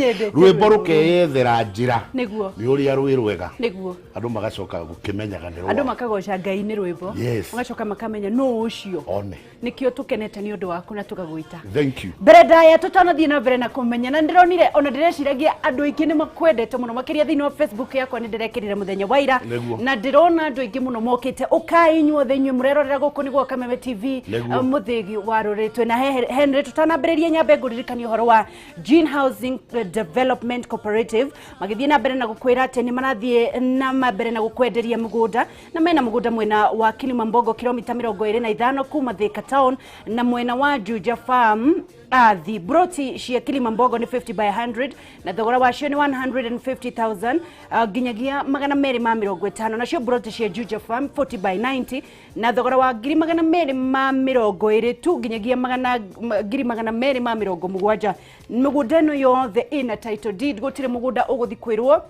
Nyendete Rwĩmbo rwĩmbo rũu. Rũkeyethera njĩra. Nĩ ũrĩa rwĩ rwega. Andũ magacoka gũkĩmenyaga nĩ Andũ rwao. Makagoca Ngai nĩ rwĩmbo. Magacoka makamenya nũ ũcio. One. Nĩkĩo tũkenete nĩ ũndũ waku na tũgagwĩta. Thank you. Mbere ndaya tũtanathiĩ na mbere na kũmenya, na ndĩronire ona ndĩreciragia andũ aingĩ nĩ makwendete mũno makĩria thĩinĩ wa Facebook yakwa, nĩ ndĩrekĩrire mũthenya wa ira. Na ndĩrona andũ aingĩ mũno mokĩte. Ũkai inyuothe, inyuĩ mũrerorera gũkũ nĩguo Kameme TV. Mũthĩgi wa rũrĩrĩ twĩna Henry. Tũtanambĩrĩria, nyambe ngũririkania ũhoro wa Gene Housing Development Cooperative, magĩthiĩ na mbere na gũkwĩra atĩ nĩ marathiĩ na mbere na gũkwenderia mũgũnda, na mena mũgũnda mwena wa Kilimambogo, kilomita 25 kuma Thika town, na mwena wa Juja Farm Athi. Broti cia Kilimambogo nĩ 50 by 100 na thogora wacio nĩ 150,000 nginyagia 250, nacio broti cia Juja Farm 40 by 90 na thogora wa 220,000 tu nginyagia 270,000. Mĩgũnda ĩno yothe ĩna title deed, gũtirĩ mũgũnda ũgũthi kwĩrwo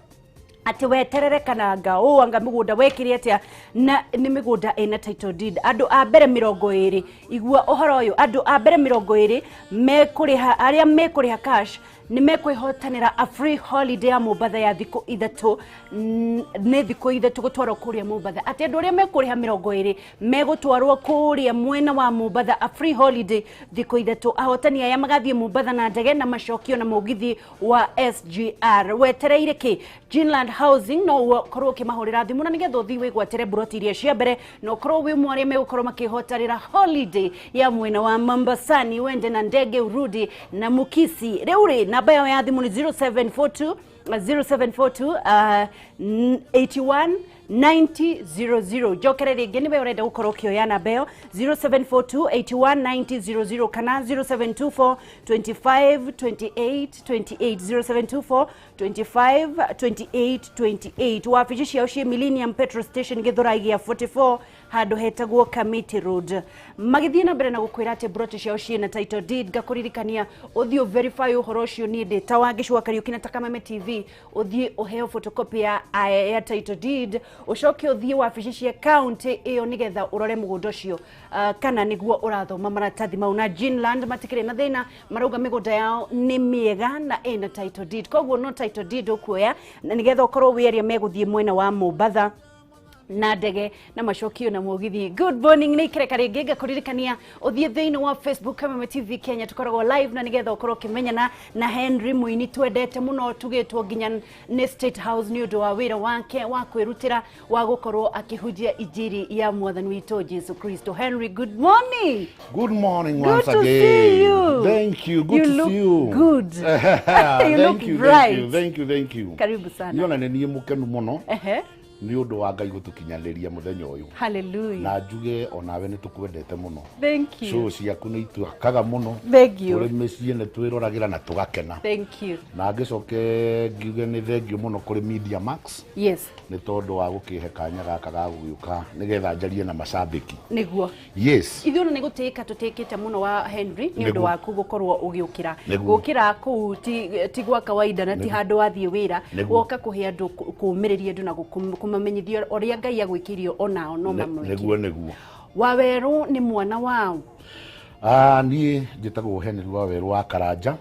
atĩ weterere kana anga ũ anga mũgũnda wekire atĩa, na nĩ mĩgũnda ĩna title deed. Andũ a mbere 20, igua ũhoro ũyũ, andũ a mbere 20 mekũrĩha, arĩa mekũrĩha cash, nĩ mekwĩhotanĩra a free holiday ya Mombatha ya thikũ 3. Nĩ thikũ 3 gũtwarwo kũrĩa Mombatha, atĩ andũ arĩa mekũrĩha 20 megũtwarwo kũrĩa mwena wa Mombatha, a free holiday thikũ 3. Ahotani aya magathiĩ Mombatha na ndege na macokio na mũgithi wa SGR. Wetereire kĩ? Ginland Housing, no ũkorwo ũkĩmahũrĩra thimũ na nĩgetha ũthiĩ wĩgwatĩre mburoti iria cia mbere na ũkorwo wĩ ũmwe arĩa megũkorwo makĩhotanĩra holiday ya mwena wa Mombasani, wende na ndege urudi na mukisi. Rĩu rĩ, namba yao ya thimũ nĩ 0742 0742 81 9000. Njokere rĩngĩ, nĩwe ũrenda gũkorwo ũkĩoya namba ĩyo, 0742 81 9000 kana 0724 25 28 28, 0724 25 28 28. Wabici ciao ciĩ Millennium Petrol Station, Gĩthũrai gĩa 44, handũ hetagwo Kamiti Road. Magĩthiĩ na mbere na gũkwĩra atĩ broti ciao ciĩna title deed, ngakũririkania ũthiĩ ũverify ũhoro ũcio. Niĩ ndĩ ta Wangĩci wa Kariũki na ta Kameme TV, ũthiĩ ũheo photocopy ya title deed, ũcoke ũthiĩ wabici cia county ĩyo nĩgetha ũrore mũgũnda ũcio kana nĩguo ũrathoma maratathi mau. Na Ginland matikĩrĩ na thĩna, marauga mĩgũnda yao nĩ mĩega na ĩna title deed, koguo no title deed ũkuoya na nĩgetha ũkorwo wĩ arĩa megũthiĩ mwena wa Mombatha na ndege na macokio na mũgithi. Good morning, nĩ ikereka rĩngĩ ngakũririkania ũthiĩ thĩinĩ wa Facebook Kameme TV Kenya, tũkoragwo live, na nĩgetha ũkorwo ũkĩmenyana na Henry Mũini twendete mũno, tugĩtwo nginya nĩ State House nĩ ũndũ wa wĩra wake wa kwĩrutĩra wa gũkorwo akĩhunjia injiri ya mwathani witũ Jesu Kristo. Henry, good morning. Good morning Good once to again. see you. Thank you. Good You to look see you. good. You Thank look you, bright. thank you, thank you, thank you. Karibu sana. Niĩ ona nĩ niĩ mũkenu mũno nĩ ũndũ wa Ngai gũtũkinyanĩria mũthenya ũyũ. Na njuge onawe nĩ tũkwendete mũno. Thank you. Show ciaku nĩ itwakaga mũno. Thank you. Tũrĩ mĩciĩ nĩ twĩroragĩra na tũgakena. Thank you. Na ngĩcoke ngiuge nĩ thengio mũno kũrĩ Media Max nĩ tondũ wa gũkĩhe kanya gaka ga gũgĩũka nĩgetha njarie na macambĩki. Ithuĩ ona nĩ gũtĩĩka tũtĩĩkĩte mũno wa Henry nĩ ũndũ waku gũkorwo ũgĩũkĩra. Gũkĩra kũu ti gwa kawaida na ti handũ wathiĩ wĩra. Woka kũhe andũ, kũũmĩrĩria andũ na kũmamenyithia ũrĩa Ngai agwĩkĩire, onao no mamwĩkire. Nĩguo. Wawerũ nĩ mwana wao? Ah, niĩ njĩtagwo Henry Wawerũ wa Karanja.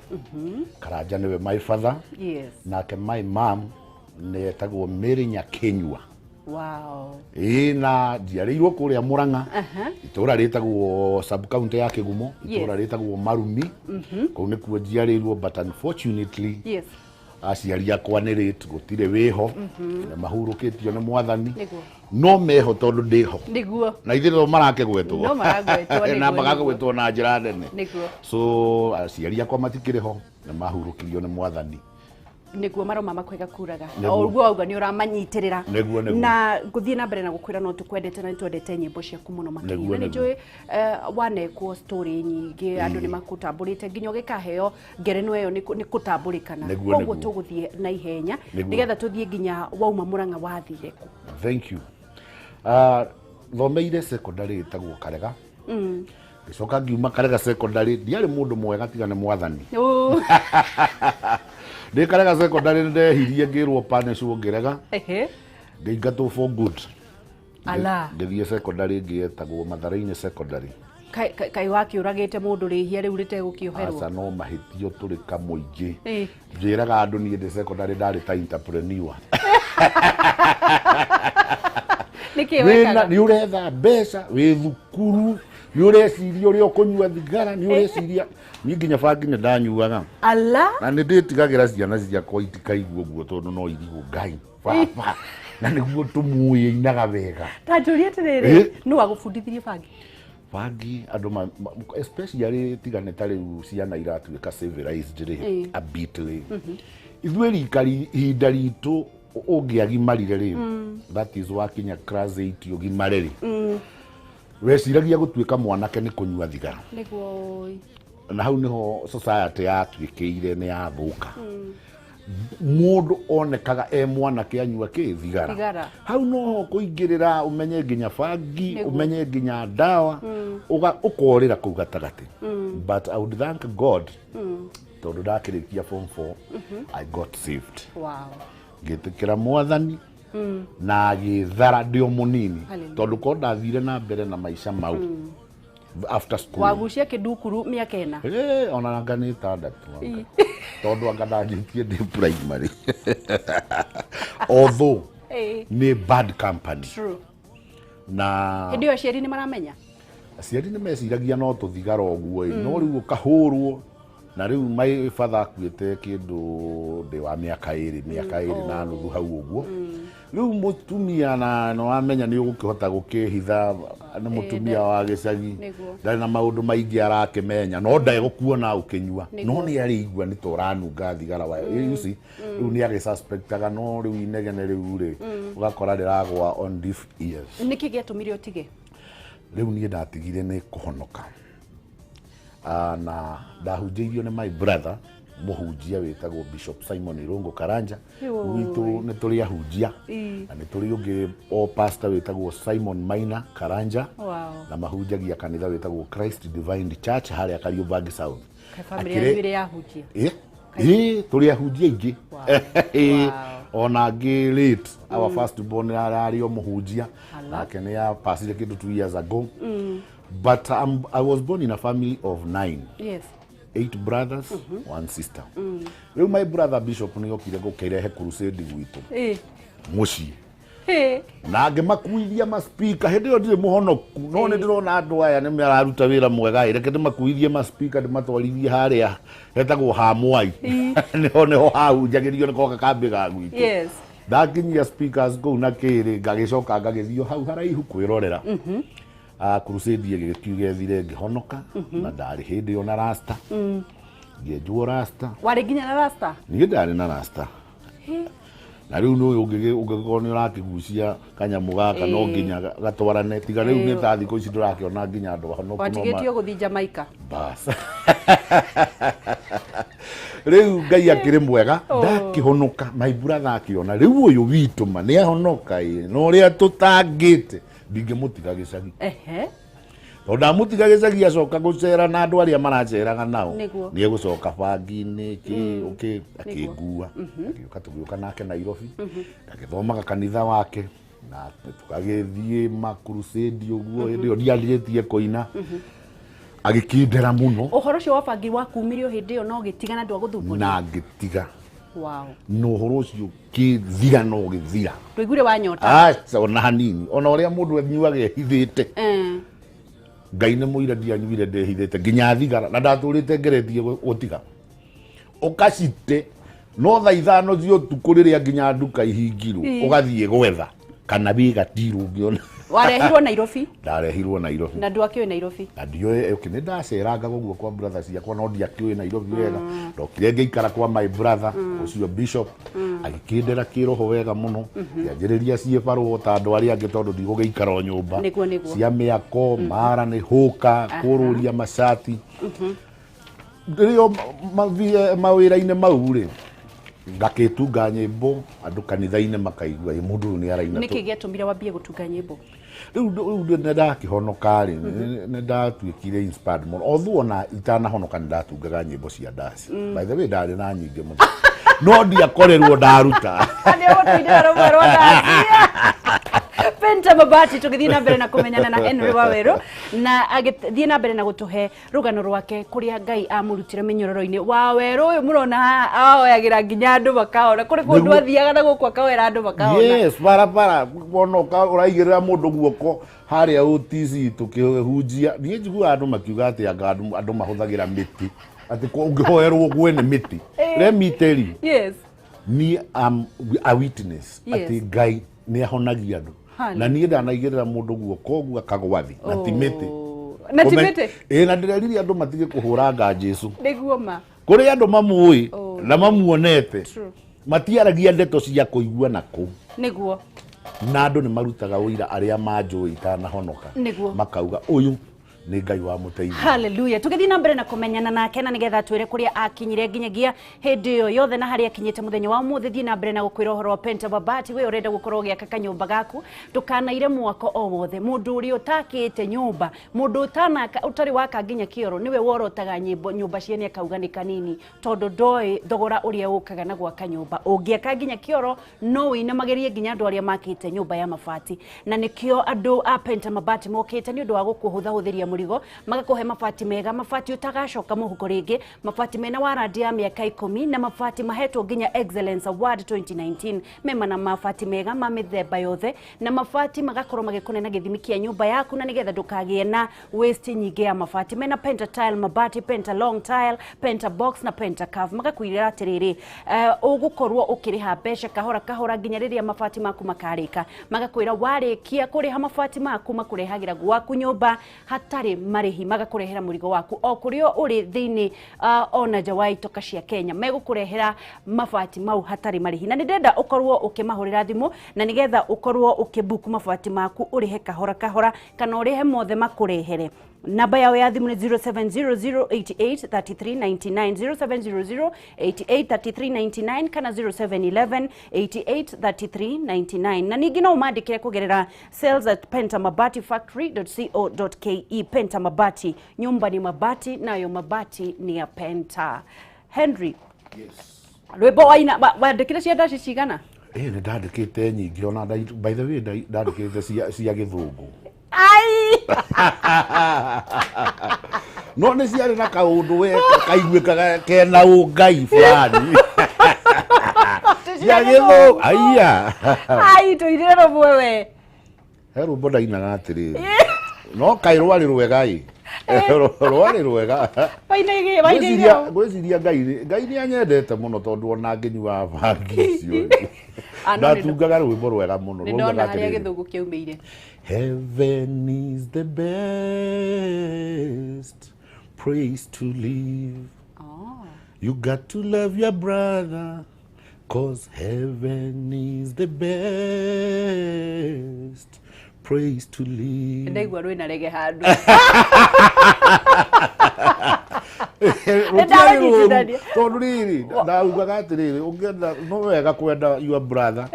Karanja nĩwe my father. Nake my mom nĩ etagwo Mary Nyakinyua. Ĩĩ, na njiarĩirwo kũrĩa Mũrang'a, itũũra rĩtagwo sub county ya Kĩgumo, itũũra rĩtagwo Marumi. Kũu nĩkuo njiarĩirwo, but unfortunately aciari akwa nĩ late, gũtirĩ wĩho, nĩ mahurũkĩtio nĩ mwathani. No meho tondũ ndĩho. Na ithuĩ no marakĩgwetwo. No maragwetwo, na magagwetwo na njĩra nene. So aciari akwa matikĩrĩ ho, nĩ mahurũkirio nĩ mwathani. Nĩguo maroma makwega kuraga. O ũguo wauga nĩ ũramanyitĩrĩra. Nĩguo. Na ngũthiĩ na mbere na gũkwĩra no tũkwendete na nĩtwendete nyĩmbo ciaku mũno makĩria. Na nĩnjũĩ wanekwo story nyingĩ, andũ nĩ makũtambũrĩte nginya ũgĩkaheo ngerenwa ĩyo nĩ kũtambũrĩkana. Koguo tũgũthiĩ na ihenya nĩgetha tũthiĩ nginya wauma Mũrang'a wathire kũ? Thank you. Thomeire secondary ĩtagwo Karega. Ngĩcoka ngiuma Karega secondary, ndiarĩ mũndũ mwega tiga nĩ mwathani. Ndĩ Karega secondary nĩ ndehirie, ngĩrwo punishwo, ngĩrega. Ngĩingatwo for good. Ala. Ngĩthiĩ secondary ĩngĩ yetagwo Mathare-inĩ secondary. Kaĩ wakĩũragĩte mũndũ rĩhia rĩu rĩtegũkĩoherwo? Aca, no mahĩtio tũrĩ kamũingĩ. Ĩ. Njĩraga andũ niĩ ndĩ secondary ndarĩ ta entrepreneur. Nĩkĩ Wĩna wekaga? nĩ ũretha mbeca wĩ thukuru, nĩ ũreciria ũrĩa ũkũnyua thigara, nĩ ũreciria niĩ nginya bangi nĩ ndanyuaga. Ala. Na nĩ ndĩtigagĩra ciana ciakwa itikaigua ũguo tondũ no irigwo Ngai baba na nĩguo tũmuĩ ainaga wega. Ta njũrie atĩrĩrĩ, Ĩ. nũ wagũbundithirie bangi? Bangi andũ especially tiga nĩ ta rĩu ciana iratuĩka civilized rĩ, Ĩ. a bit rĩ, ithuĩ rika ihinda ritũ ũngĩagimarire rĩ, that is wakinya class 8 ũgimare rĩ, weciragia gũtuĩka mwanake nĩ kũnyua thigara. Nĩguo. Na hau niho society yatuĩkĩire nĩ yathũka. Mũndũ onekaga e mwanake anyua kĩ? Thigara. Thigara. Hau noho kũingĩrĩra ũmenye nginya bangi, Nĩguo. ũmenye nginya ndawa, ũkorĩra kũu gatagatĩ. But I would thank God tondũ ndakĩrĩkia form 4 I got saved. Ngĩtĩkĩra Mwathani na agĩthara ndĩ o mũnini. Hallelujah. Tondũ korwo ndathire na mbere na maica mau after school, Wagucia kĩndukuru mĩaka 4? Eh, ona anga nĩ 6 anga. Tondũ anga ndanjĩtie ndĩ primary, although nĩ bad company. Na Hĩndĩ ĩyo aciari nĩ maramenya? Aciari nĩ meciragia no tũthigara ũguo ĩ, no rĩu ũkahũrwo na rĩu my father akuĩte kĩndũ ndĩ wa mĩaka 2, mĩaka 2.5 hau ũguo. Rĩu mũtumia na nĩ wamenya nĩ ũgũkĩhota gũkĩhitha nĩ mũtumia wa gĩcagi. Ndarĩ na maũndũ maingĩ arakĩmenya, no ndegũkuona ũkĩnyua, no nĩ arĩigua nĩ ta ũranunga thigara wa, you see, rĩu nĩ agĩsuspectaga, no rĩu inegene rĩu rĩ, ũgakora rĩragwa on deaf ears. Nĩkĩ gĩatũmire ũtige? Rĩu niĩ ndatigire nĩ kũhonoka. Ah, na ndahunjĩirio nĩ my brother mũhunjia wĩtagwo Bishop Simon Irungu Karanja. Gwitũ nĩ tũrĩ ahunjia na nĩ tũrĩ ũngĩ o pastor wĩtagwo Simon Maina Karanja, na mahunjagia kanitha wĩtagwo Christ Divine Church harĩa Kariobangi South. Kaĩ bamĩrĩ yanyu ĩrĩ yahunjia? Ĩ, tũrĩ ahunjia aingĩ. Ĩ, ona angĩ late our first born ararĩ o mũhunjia, nake nĩ apacire kĩndũ 2 years ago. But I was born in a family of nine, eight brothers, one sister. Rĩu my brother Bishop nĩ okire gũkĩrehe crusade gwitũ mũciĩ na ngĩmakuithia maspika. Hĩndĩ ĩyo ndirĩ mũhonoku, no nĩ ndĩrona andũ aya nĩ mararuta wĩra mwega ĩ, reke ndĩmakuithie maspika ndĩmatwarithie harĩa hetagwo ha Mwai, nĩho hahunjagĩrio, nĩ koka kambĩ ga gwitũ. Ndakinyia speakers kũu na kĩrĩ, ngagĩcoka ngagĩthiĩ hau haraihu kwĩrorera. Ah, crusade ĩgĩkiuga ĩthire, ngĩhonoka na ndarĩ hĩndĩ ĩyo na rasta, ngĩenjwo rasta. Warĩ nginya na rasta? Niĩ ndarĩ na rasta, na rĩu nĩ ũyũ ũngĩgĩkorwo nĩ ũrakĩgucia kanyamũ gaka no nginya gatwarane, tiga rĩu nĩ ta thikũ ici ndũrakĩona nginya andũ ahonoku no Watigĩtio gũthiĩ Jamaica? Bas, rĩu Ngai akĩrĩ mwega, ndakĩhonoka my brother akĩona rĩu ũyũ witũ ma nĩ ahonoka ĩ, na ũrĩa tũtangĩte ndingĩmũtiga gĩcagi, tondũ ndamũtiga gĩcagi acoka gũcera na andũ arĩa maraceraga nao, nĩ egũcoka bangi-inĩ kĩ ũkĩ. Akĩngua akĩũka, tũgĩũka nake Nairobi, ngagĩthomaga kanitha wake na tũkagĩthiĩ makrusade ũguo. Hĩndĩ ĩyo ndianjĩtie kũina, agĩkĩndera mũno. Ũhoro ũcio wa bangi wakumirio hĩndĩ ĩyo no gĩtigana ndwagũthumbũria? Na ngĩtiga. Na ũhoro ũcio ũkĩthira na ũgĩthira. Ndũiguire wanyota? Aca, ona hanini, ona ũrĩa mũndũ anyuaga ehithĩte. Ngai nĩ mũira ndianyuire ndehithĩte nginya thigara, na ndatũrĩte ngeretie gũtiga ũkacite, no thaa 5 cia ũtukũ rĩrĩa nginya nduka ihingirwo, ũgathiĩ gwetha kana wĩgatirwo ũngĩona. Warehirwo Nairobi? Ndarehirwo Nairobi. Na ndwakĩũĩ Nairobi? Na ndioĩ. Okay, nĩ ndacerangaga ũguo kwa brother ciakwa, no ndiakĩũĩ Nairobi wega. Ndokire ngĩikara kwa my brother ũcio Bishop, agĩkĩndera kĩroho wega mũno, ngĩanjĩrĩria ciĩbarũa ta andũ arĩa angĩ tondũ ndigũgĩikara o nyũmba. Nĩguo, nĩguo. Cia mĩako mara nĩ hũka kũrũria macati rĩo mawĩra-inĩ mau rĩ, ngakĩtunga nyĩmbo andũ kanitha-inĩ makaigua, "Ĩ, mũndũ ũyũ nĩ araina." Nĩkĩ gĩatũmire wambie gũtunga nyĩmbo? Rĩu nĩ ndakĩhonoka rĩ, nĩ ndatuĩkire inspired mũno, although ona itanahonoka nĩ ndatungaga nyĩmbo cia ndaci. By the way, ndarĩ na nyingĩ mũno no ndiakorirwo ndaruta. Nĩ ũgũtũinĩra rũmwe rwa ndaci? Painting. Penta Mabati tũgĩthiĩ na mbere na kũmenyana na Henry Waweru na agĩthiĩ na mbere na gũtũhe rũgano rwake kũrĩa Ngai amũrutire mĩnyororo-inĩ. Waweru ũyũ mũrona haha ahoyagĩra nginya andũ makahona, kũrĩ kũndũ athiaga na gũkũ akahoera andũ makahona. Yes, barabara wona ũraigĩrĩra mũndũ guoko harĩa OTC tũkĩhunjia. Niĩ njiguaga andũ makiuga atĩ anga andũ mahũthagĩra mĩtĩ, atĩ ũngĩhoerwo gwene mĩtĩ. Let me tell you. Yes. Me am a witness atĩ Ngai nĩ ahonagia andũ. Na niĩ ndanaigĩrĩra mũndũ guoko ũguo akagwa thĩ na ti mĩtĩ. Na ti mĩtĩ? Ĩĩ, na ndĩreririe andũ matige kũhũranga Jesũ. Nĩguo ma. Kũrĩ andũ mamũĩ na mamuonete. Matiaragia ndeto cia kũigua na kũ. Nĩguo. Na andũ nĩ marutaga ũira arĩa manjũĩ itanahonoka. Nĩguo. Makauga ũyũ nĩ Ngai wa mũteithia. Hallelujah. Tũgĩthiĩ na mbere na kũmenyana nake na nĩgetha twĩre kũrĩa akinyire nginyagia hĩndĩ ĩyo yothe na harĩa akinyĩte mũthenya wa ũmũthĩ. Thiĩ na mbere na gũkwĩra ũhoro wa Penta Mabati. We ũrenda gũkorwo ũgĩaka kanyũmba gaku, ndũkanaire mwako o wothe. Mũndũ ũrĩa ũtakĩte nyũmba, mũndũ ũtanaka, ũtarĩ waka nginya kĩoro, nĩwe worotaga nyĩmbo nyũmba ciene akauga nĩ kanini, tondũ ndoĩ thogora ũrĩa ũkaga na gwaka nyũmba. Ũngĩaka nginya kĩoro no ũinamagĩrie nginya andũ arĩa makĩte nyũmba ya mabati. Na nĩkĩo andũ a Penta Mabati mokĩte nĩ ũndũ wa gũkũhũthahũthĩria mũrigo, magakũhe mabati mega, mabati ũtagacoka mũhuko rĩngĩ, mabati mena warranty ya mĩaka 10 na mabati mahetwo nginya Excellence Award 2019, mema na mabati mega ma mĩthemba yothe, na mabati magakorwo magĩkũne na gĩthimi kĩa nyũmba yaku, na nĩgetha ndũkagĩe na waste nyingĩ ya mabati. Mena Penta Tile mabati, Penta Long Tile, Penta Box na Penta Curve. Magakwĩra atĩrĩrĩ, ũgũkorwo ũkĩrĩha mbeca kahora kahora nginya rĩrĩa mabati maku makarĩka. Magakwĩra warĩkia kũrĩha mabati maku makũrehagĩra gwaku nyũmba hatarĩ marĩhi, magakũrehera mũrigo waku o kũrĩa ũrĩ thĩinĩ, ona nja wa itoka cia Kenya, megũkũrehera mabati mau hatarĩ marĩhi. Na nĩ ndĩrenda ũkorwo ũkĩmahũrĩra thimũ na nĩgetha ũkorwo ũkĩbook mabati maku, ũrĩhe kahora kahora kana ũrĩhe mothe makũrehere. Namba yao ya thimũ nĩ 0700883399, 0700883399 kana 0711883399. Na ningĩ no ũmandĩkĩre kũgerera sales@pentamabati.factory.co.ke. Penta Mabati, nyumba ni mabati nayo mabati ni ya Penta. Henry. Yes. Rwĩmbo waina wandĩkire cia ndaci cigana? Nĩ ndandĩkĩte nyingĩ ona by the way ndandĩkĩte cia gĩthũngũ. Ai! No nĩ ciarĩ na kaũndũ we kaiguĩkaga kena ũngai fulani. Cia gĩthũngũ. Aiya. Ai, tũirĩre rũmwe we. He rwĩmbo ndainaga atĩrĩrĩ. No kaĩ rwarĩ rwega ĩ. Rwarĩ rwega. Wainaigĩ. Ngwĩciria Ngai nĩ anyendete mũno tondũ ona ngĩnyuaga bangi icio. Ndatungaga rwĩmbo rwega mũno. Nĩ ndona harĩa gĩthũngũ kĩaumĩire. Heaven is the best place to live. Oh. You got to love your brother, 'cause heaven is the best place to live. Ndaigua rwĩna rege handũ. Tondũ rĩrĩ ndaugaga atĩrĩrĩ, ũngĩenda no wega kwenda your brother,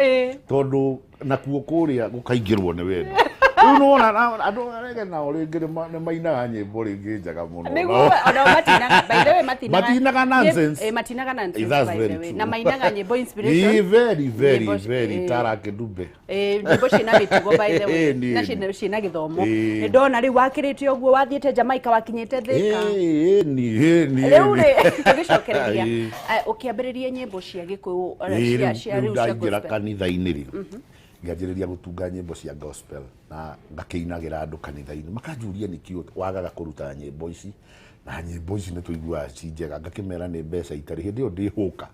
tondũ nakuo kũrĩa gũkaingĩrwo nĩ wendo. Rĩu nĩwona andũ arege nao rĩngĩ nĩ mainaga nyĩmbo rĩngĩ njega mũno. Nĩguo, ona matinaga, by the way, matinaga nonsense. Matinaga nonsense, by the way. Na mainaga nyĩmbo inspiration. Very, very, very Tara Kidube. Nyĩmbo ciĩna mĩtugo, by the way. Na ciĩna gĩthomo. Nĩ ndona rĩu wakĩrĩte ũguo wathiĩte Jamaica wakinyĩte Thika. Rĩu rĩ, tũgĩcokereria, ũkĩambĩrĩria nyĩmbo cia Gĩkũyũ, cia rĩu cia gospel. Kanitha-inĩ rĩ, ngĩanjĩrĩria gũtunga nyĩmbo cia gospel na ngakĩinagĩra andũ kanitha-inĩ. Makanjũria nĩkĩ wagaga kũruta nyĩmbo ici, na nyĩmbo ici nĩ tũiguaga ci njega. Ngakĩmera nĩ mbeca itarĩ, hĩndĩ ĩyo ndĩ hũka.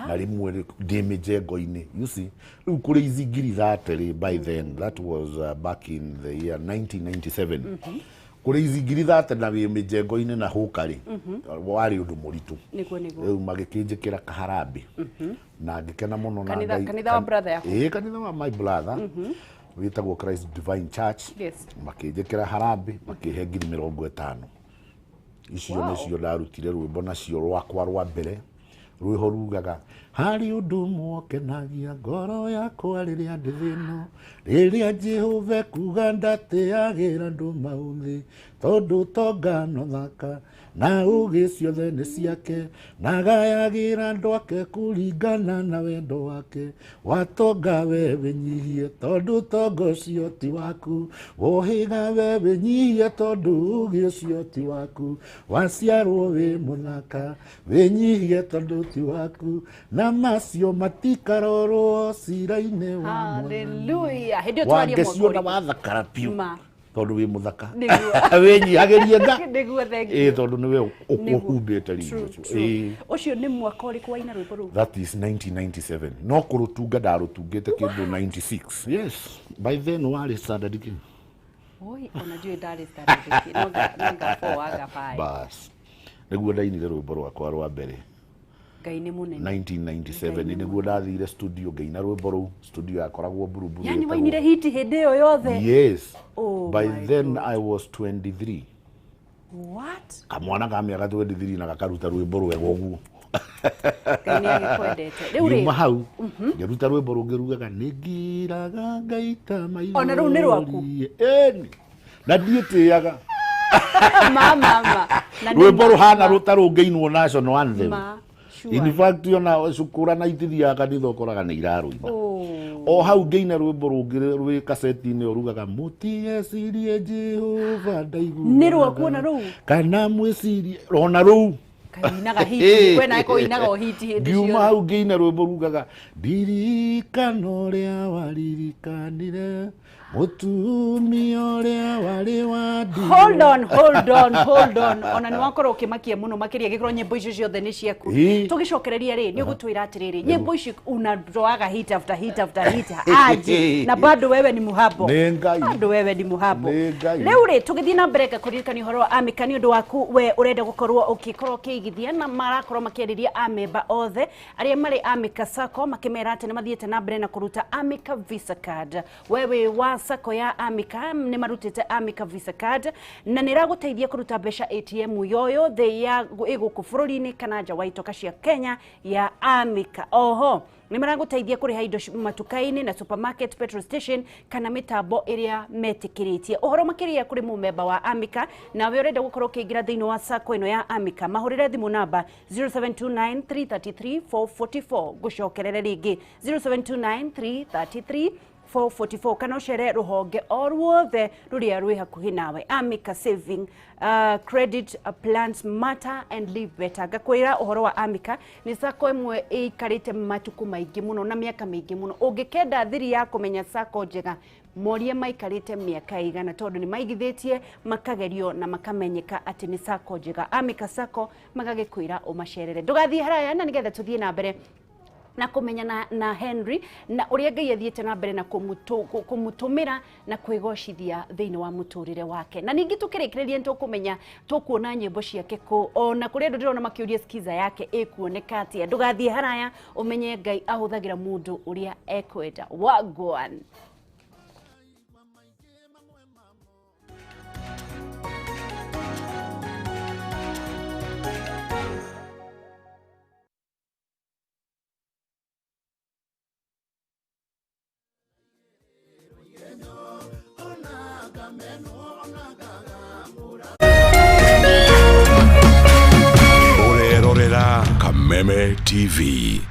Na rĩmwe ndĩ mĩjengo-inĩ. You see, rĩu kũrĩ ici ngiri 30 by then, that was back in the year 1997. Kũrĩ ici ngiri 30 na wĩ mĩjengo-inĩ na hũka rĩ, warĩ ũndũ mũritũ. Nĩguo, nĩguo. Rĩu magĩkĩnjĩkĩra kaharambĩ. Na ngĩkena mũno na Ngai. Kanitha wa brother yaku? Ĩĩ, kanitha wa my brother. Wĩtagwo Christ Divine Church. Yes. Makĩnjĩkĩra harambĩ, makĩhe ngiri 50. Icio nĩcio ndarutire rwĩmbo nacio rwakwa rwa mbere. Rwĩho rugaga, harĩ ũndũ mwokenagia ngoro yakwa rĩrĩa ndĩ thĩna, rĩrĩa Jehova kuga ndatĩagĩra andũ maũthĩ, tondũ tonga no thaka Na ũgĩ ciothe nĩ ciake, na agayagĩra andũ ake kũringana na wendo wake. Watonga we wĩnyihie, tondũ tonga ũcio ti waku. Wohĩga we wĩnyihie, tondũ ũgĩ ũcio ti waku. Waciarwo wĩ mũthaka, wĩnyihie tondũ ti waku. Na macio matikarorwo cira-inĩ wa Mwathani. Hallelujah. Hĩndĩ ĩyo tũraria mwaka Wangeciona ũrĩkũ? Wathakara biũ. Ma. Tondũ wĩ mũthaka. Nĩguo. Wĩnyihagĩrie nga. Nĩguo, thank Ĩ you. tondũ nĩwe Nĩguo. ũhumbĩte riri True, ũcio. true. Ĩ. Ũcio nĩ mwaka ũrĩkũ waina rwĩmbo rũu? That is 1997, no kũrũtunga ndarũtungĩte kĩndũ 96. Yes, by then warĩ standard kĩ? Oi, ona ndiũĩ ndarĩ standard kĩ, no nga four anga five. Bas, nĩguo ndainire rwĩmbo rwakwa rwa mbere. Ngai nĩ mũnene. 1997 nĩguo ndathire studio ngĩina rwĩmbo rũu, studio yakoragwo Buruburu. Yani ĩtagwo- wainire hiti hĩndĩ ĩyo yothe? Yes. Oh By my then God. I was 23. What? Kamwana ka mĩaka 23 na gakaruta rwĩmbo rwega ũguo. Ngai nĩ agĩkwendete rĩu Ngiuma rĩ. Hau ngĩruta rwĩmbo rũngĩ rugaga nĩ ngiraga ngaita maithori. Ona rũu nĩ rwaku? Ĩni, na ndiĩtĩaga. Ma ma ma Na nĩ Rwĩmbo rũhana rũta rũngĩinwo national anthem. Ma, sure. In fact, ona cukura na itithiaga kanitha ũkoraga nĩ irarũina. Oh. O hau ngĩina rwĩmbo rũngĩ rwĩ kaseti-inĩ ũrugaga mũtigecirie Jehova ndaiguaga. Nĩ rwaku ona rũu? Kana mwĩcirie ona rũu. Kainaga hiti kwena kũinaga o hiti hĩndĩ Ngiuma ciothe. Hau ngĩina rwĩmbo rugaga ndirikana ũrĩa waririkanire mũtumia ũrĩa warĩ wa ndigwa. Hold on, hold on, hold on. Ona nĩ wakorwo ũkĩmakia mũno makĩria gĩkorwo nyĩmbo icio ciothe nĩ ciaku. Ĩ. Tũgĩcokereria rĩ, nĩ ũgũtwĩra atĩrĩrĩ, nyĩmbo ici unatoaga hit after hit after hit aje, na bado wewe ni muhabo? Nĩ Ngai. Bado wewe ni muhabo. Nĩ Ngai. Rĩu rĩ, tũgĩthiĩ na mbere ngakũririkania ũhoro wa Amika nĩ ũndũ waku we ũrenda gũkorwo ũkĩkorwo ũkĩigithia, na marakorwo makĩarĩria amemba othe arĩa marĩ Amika Sacco makĩmera atĩ nĩ mathiĩte na mbere na kũruta Amika Visa Card. We wĩ wa Sacco ya Amika, nĩ marutĩte Amika Visa Card na nĩ ĩragũteithia kũruta mbeca ATM yoyothe ya ĩ gũkũ bũrũri-inĩ kana nja wa itoka cia Kenya ya Amika. Oho nĩ maragũteithia kũrĩha indo matuka-inĩ na supermarket, petrol station kana mĩtambo ĩrĩa metĩkĩrĩtie. Ũhoro makĩria kũrĩ mũmemba wa Amika nawe ũrenda gũkorwo ũkĩingĩra thĩinĩ wa sacco ĩno ya Amika, mahũrĩre thimũ namba 0729 333 444. Ngũcokerere rĩngĩ, 0729 333 444, kana ũcere rũhonge o ruothe rũrĩa rwĩ hakuhĩ nawe. Amika Saving Credit Plans matter and live better. Ngakwĩra ũhoro wa Amika nĩ sacco ĩmwe ĩikarĩte matukũ maingĩ mũno na mĩaka mĩingĩ mũno. Ũngĩkenda thiri ya kũmenya sacco njega, morie maikarĩte mĩaka igana, tondũ nĩ maigithĩtie makagerio na makamenyeka atĩ nĩ sacco njega. Amika Sacco magagĩkwĩra ũmacerere. Ndũgathiĩ haraya na nĩgetha tũthiĩ na mbere na kũmenyana na Henry na ũrĩa Ngai athiĩte na mbere na kũmũtũmĩra na kwĩgocithia thĩinĩ wa mũtũrĩre wake. Na ningĩ tũkĩrĩkĩrĩria nĩ tũkũmenya tũkuona nyĩmbo ciake kũ, ona kũrĩ andũ ndĩrona makĩũria skiza yake ĩkuoneka atĩa. Ndũgathiĩ haraya, ũmenye Ngai ahũthagĩra mũndũ ũrĩa ekwenda. Wagwan. Ũrerorera Kameme TV.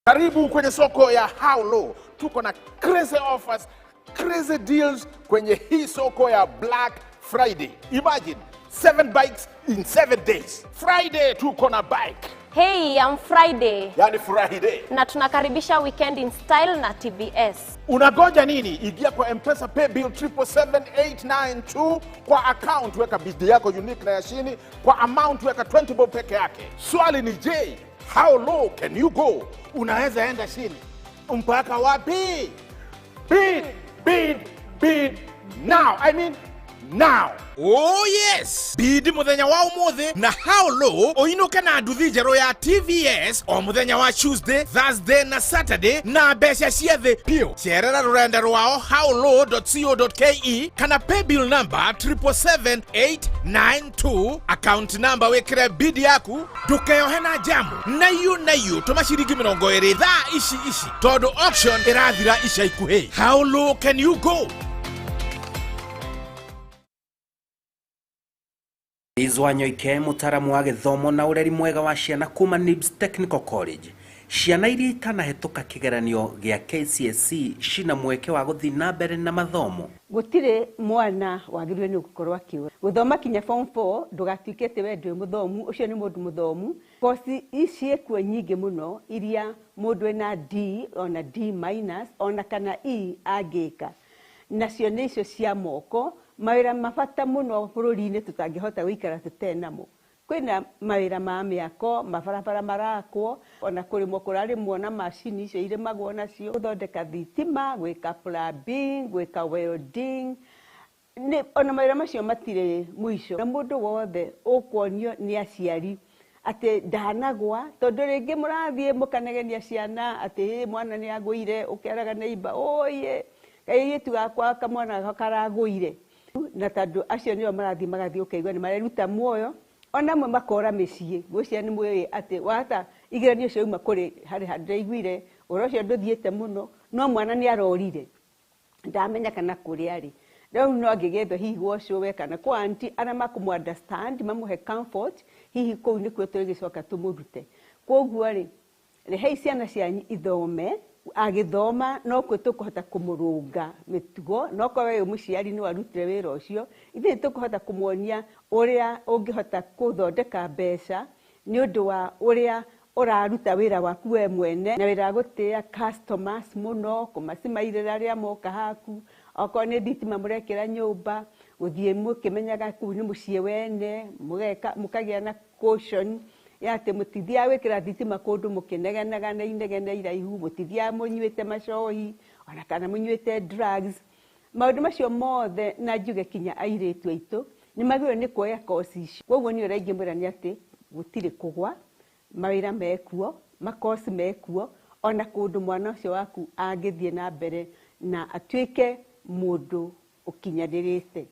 Karibu kwenye soko ya How Low. Tuko na crazy offers, crazy deals kwenye hii soko ya Black Friday. Imagine seven bikes in 7 days. Friday tuko na bike. Hey, I'm Friday. Yani Friday. Na tunakaribisha weekend in style na TVS. Unagoja nini? Ingia kwa M-Pesa pay bill 777892. Kwa account weka bid yako unique na ya chini, kwa amount weka 20 bob peke yake. Swali ni je, how low can you go? Unaweza enda chini mpaka wapi? Bid, bid, bid now. I mean now. Oh yes, bid muthenya wa umuthi na How Low uinuke na nduthi njerũ ya TVS o muthenya wa Tuesday, Thursday na Saturday na mbeca cia thĩ piũ. Cerera rũrenda rwao howlow.co.ke kana paybill number 777892, account number wĩkĩre bid yaku. Ndũkeyohe na jamu na iũ tũma ciringi 20 thaa ici ici tondũ auction ĩrathira ica ikuhĩ. How low can you go? Liz Wanyoike, mũtaaramu wa gĩthomo na ũreri mwega wa ciana kuma NIBS Technical College. Ciana iria itanahĩtũka kĩgeranio gĩa KCSE cina mweke wa gũthiĩ na mbere na mathomo. Gũtirĩ mwana wagĩrĩirwo nĩ gũkorwo akĩũra gũthoma kinya form 4. Ndũgatuĩke atĩ we ndwĩ mũthomu, ũcio nĩ mũndũ mũthomu. Koci ciĩkuo nyingĩ mũno iria mũndũ ena D ona D minus ona kana E angĩka, nacio nĩ icio cia moko, mawĩra mabata mũno bũrũri-inĩ tũtangĩhota gũikara tũtarĩ namo. Kwĩna mawĩra ma mĩako, mabarabara marakwo, ona kũrĩmwo kũrarĩmwo na macini icio irĩmagwo nacio, gũthondeka thitima, gwĩka plumbing, gwĩka welding. Nĩ ona mawĩra macio matirĩ mũico, na mũndũ wothe ũkuonio nĩ aciari atĩ ndanagwa, tondũ rĩngĩ mũrathiĩ mũkanegenia ciana atĩ mwana nĩ agũire, ũkeraga neighbor, oye kairĩtu gakwa kamwana gakwa karagũire. Na tondũ acio nĩo marathiĩ magathiĩ ũkaigua nĩ mareruta muoyo, ona amwe makora mĩciĩ. Ngwĩciria nĩ mũĩ atĩ wahata igeranio ciauma kũrĩ harĩ handũ ndaiguire ũhoro ũcio ndũthiĩte mũno, no mwana nĩ arorire, ndamenya kana kũrĩa arĩ. Rĩu no angĩgethwo hihi gwa cũwe kana kwa aunty arĩa makũmũ understand, mamũhe comfort, hihi kũu nĩkuo tũrĩgĩcoka tũmũrute. Koguo rĩ, rehei ciana cianyu ithome, agĩthoma nokuo tũkũhota kũmũrũnga mĩtugo. No korwo we mũciari nĩ warutire wĩra ũcio, ithuĩ tũkũhota kũmuonia ũrĩa ũngĩhota gũthondeka mbeca nĩ ũndũ wa ũrĩa ũraruta wĩra waku we mwene, na wĩra wa gũtĩa customers mũno, kũmacimairĩra arĩa moka haku, okorwo nĩ thitima mũrekĩra nyũmba, gũthiĩ mũkĩmenyaga kũu nĩ mũciĩ wene, mũkagĩa na caution ya atĩ mũtithiaga gwĩkĩra thitima kũndũ mũkĩnegenaga na inegene iraihu, mũtithiaga mũnyuĩte macohi ona kana mũnyuĩte drugs. Maũndũ macio mothe na njuge kinya airĩtu aitũ nĩ magĩrĩirwo nĩ kuoya koci ici. Koguo niĩ ũrĩa ingĩmwĩra nĩ atĩ gũtirĩ kũgwa, mawĩra mekuo, makoci mekuo, ona kũndũ mwana ũcio waku angĩthiĩ na mbere na atuĩke mũndũ ũkinyanĩrĩte.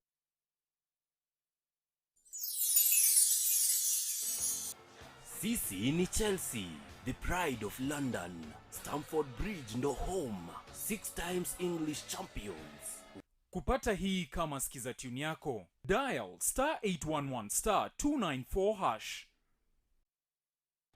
Sisi ni Chelsea, the pride of London. Stamford Bridge ndo home, 6 times English champions. Kupata hii kama skiza tune yako, dial star 811 star 294 hash.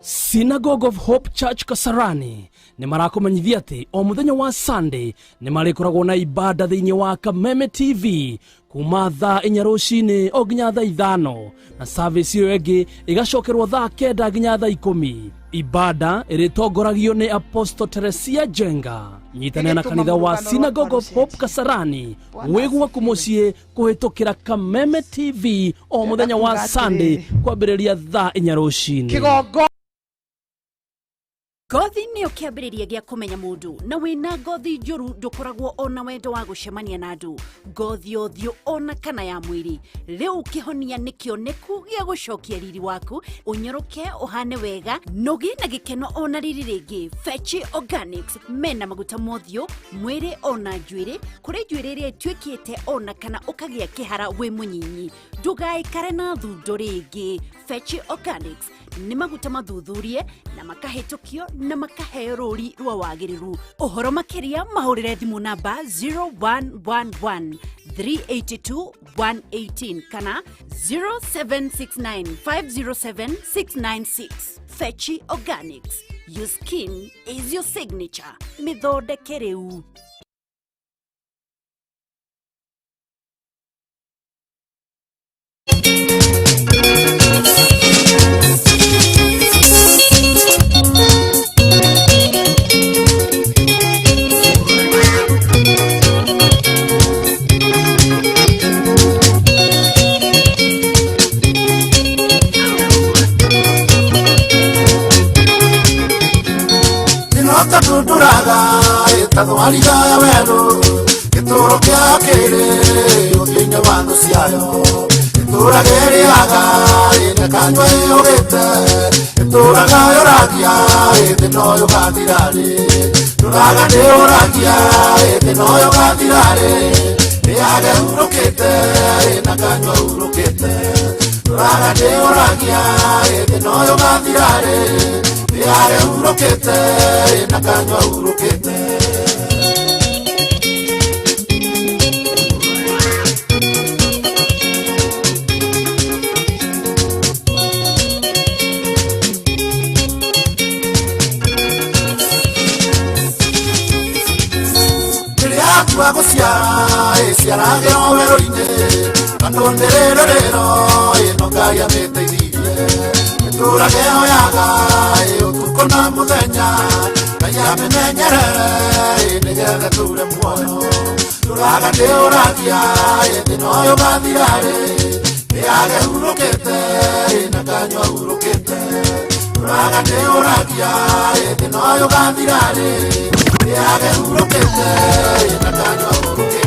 Synagogue of Hope Church Kasarani nĩ marakũmenyithia atĩ o mũthenya wa Sunday nĩ marĩkoragwo na ibada thĩinĩ wa Kameme TV kuma thaa 4 rũcinĩ o nginya thaa 5, na service ĩyo ĩngĩ ĩgacokerwo thaa 9 nginya thaa 10. Ibada ĩrĩtongoragio nĩ Apostle Teresia Jenga. Nyitanĩra na kanitha wa Synagogue of Hope Kasarani wĩ gwaku mũciĩ kũhĩtũkĩra Kameme TV o mũthenya wa Sunday kwambĩrĩria thaa 4 rũcinĩ. Ngothi nĩyo kĩambĩrĩria gĩa kũmenya mũndũ, na wĩna ngothi njũru ndũkoragwo ona wendo wa gũcemania na andũ. Ngothi ũthiũ ona kana ya mwĩrĩ, rĩu kĩhonia nĩ kĩoneku gĩa gũcokia riri waku, ũnyoroke ũhane wega, nũgĩe na gĩkeno ona riri rĩngĩ. Fechi Organics mena maguta mothiũ, mwĩrĩ ona njuĩrĩ, kũrĩ njuĩrĩ ĩrĩa ĩtuĩkĩte ona kana ũkagĩa kĩhara wĩ mũnyinyi. Ndũgaikare na thundo rĩngĩ. Fechi Organics nĩ maguta mathuthurie na makahĩtũkio na makaheo rũri rwa wagĩrĩru. Ũhoro makĩria mahũrĩre thimũ namba 0111 382 118 kana 0769 507 696. Fechi Organics, your skin is your signature. Mĩthondeke rĩu. Ĩtagwo ya wendo gĩtũũro kĩa kĩrĩ ũthiũ-inĩ wa thũ ciayo ĩtũũraga ĩrĩaga ĩna kanyua ĩyũrĩte ĩtũũraga yũragia ĩthĩ no yũgathira rĩ ndũraga nĩyũragia ĩthĩ no yũgathira rĩ ĩyage hurũkĩte ĩna kanyua hurũkĩte ndũraga nĩyũragia ĩthĩ no yũgathira rĩ ĩyage hurũkĩte ĩna kanyua hurũkĩte. Yatua gũciara ĩciaragĩrwo werũ-inĩ tondũ ndĩrĩrĩrĩro ĩno Ngai amĩteithirie ĩtũũrage ĩhoyaga ũtukũ na mũthenya Ngai amĩmenyerere nĩgetha tũre muoyo tũraga ndĩũragia thĩna ũyũ ũgathira rĩ ĩage hurũkĩte na kanyua hurũkĩte tũraga ndĩũragia thĩna ũyũ ũgathira rĩ ĩage hurũkĩte na kanyua hurũkĩte.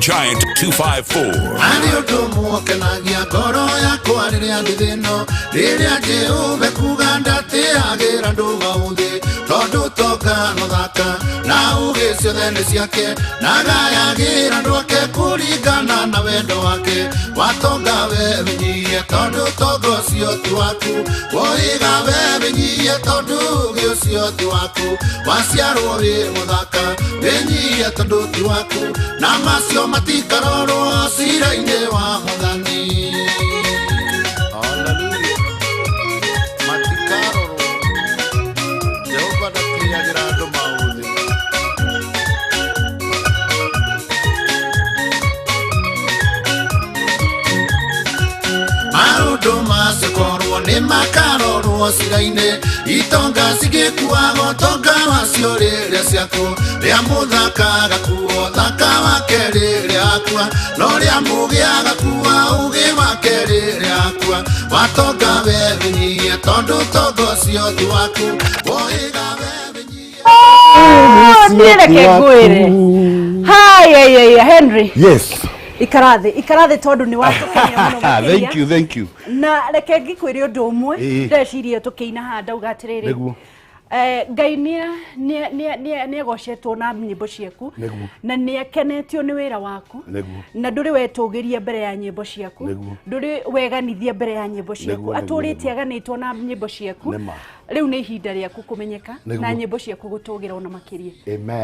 Giant 254. Ari ũndũ muokenagia ngoro yakwa rĩrĩa ndĩ thĩno rĩrĩa njĩũmbe kuga ndatĩagĩra ndũga ũthĩ tondũ tonga no thaka na ũgĩ ciothe nĩ ciake na gayagĩra andũ ake kũringana na wendo wake watonga we wĩnyihie tondũ tonga ũcio ti waku woiga we wĩnyihie tondũ ũgĩ ũcio ti waku waciarwo wĩ mũthaka wĩnyihie tondũ ti waku na macio matikarorwo cira-inĩ wa Mwathani. Hallelujah. Matikarorwo. Jehova ndatĩagĩra andũ maũthĩ. Maũndũ macio korwo nĩ makarorwo cira-inĩ itonga cigĩkuaga ũtonga wacio rĩrĩa ciakwo rĩa mũthaka agakuo thaka wake rĩrĩa akua no rĩa mũgĩ agakua ũgĩ wake rĩrĩa akua watonga we wĩnyihie tondũ tonga ũcio ti waku woiga we wĩnyihie. Niĩ reke ngwĩre. Haya Henry. Yes. Ikarathi tondu ni watũkenia mũno makĩria. Thank you, thank you. Na reke ngĩkwĩre ũndũ ũmwe ndecirie tũkĩina haha ndauga atĩrĩrĩ Ngai nĩagocetwo na nyĩmbo ciaku na nĩakenetio nĩ wĩra waku na ndũrĩ wetũgĩria mbere ya nyĩmbo ciaku ndũrĩ weganithia mbere ya nyĩmbo ciaku atũrĩte aganĩtwo na nyĩmbo ciaku rĩu nĩ ihinda rĩaku kũmenyeka na nyĩmbo ciaku gũtũgĩra ona makĩria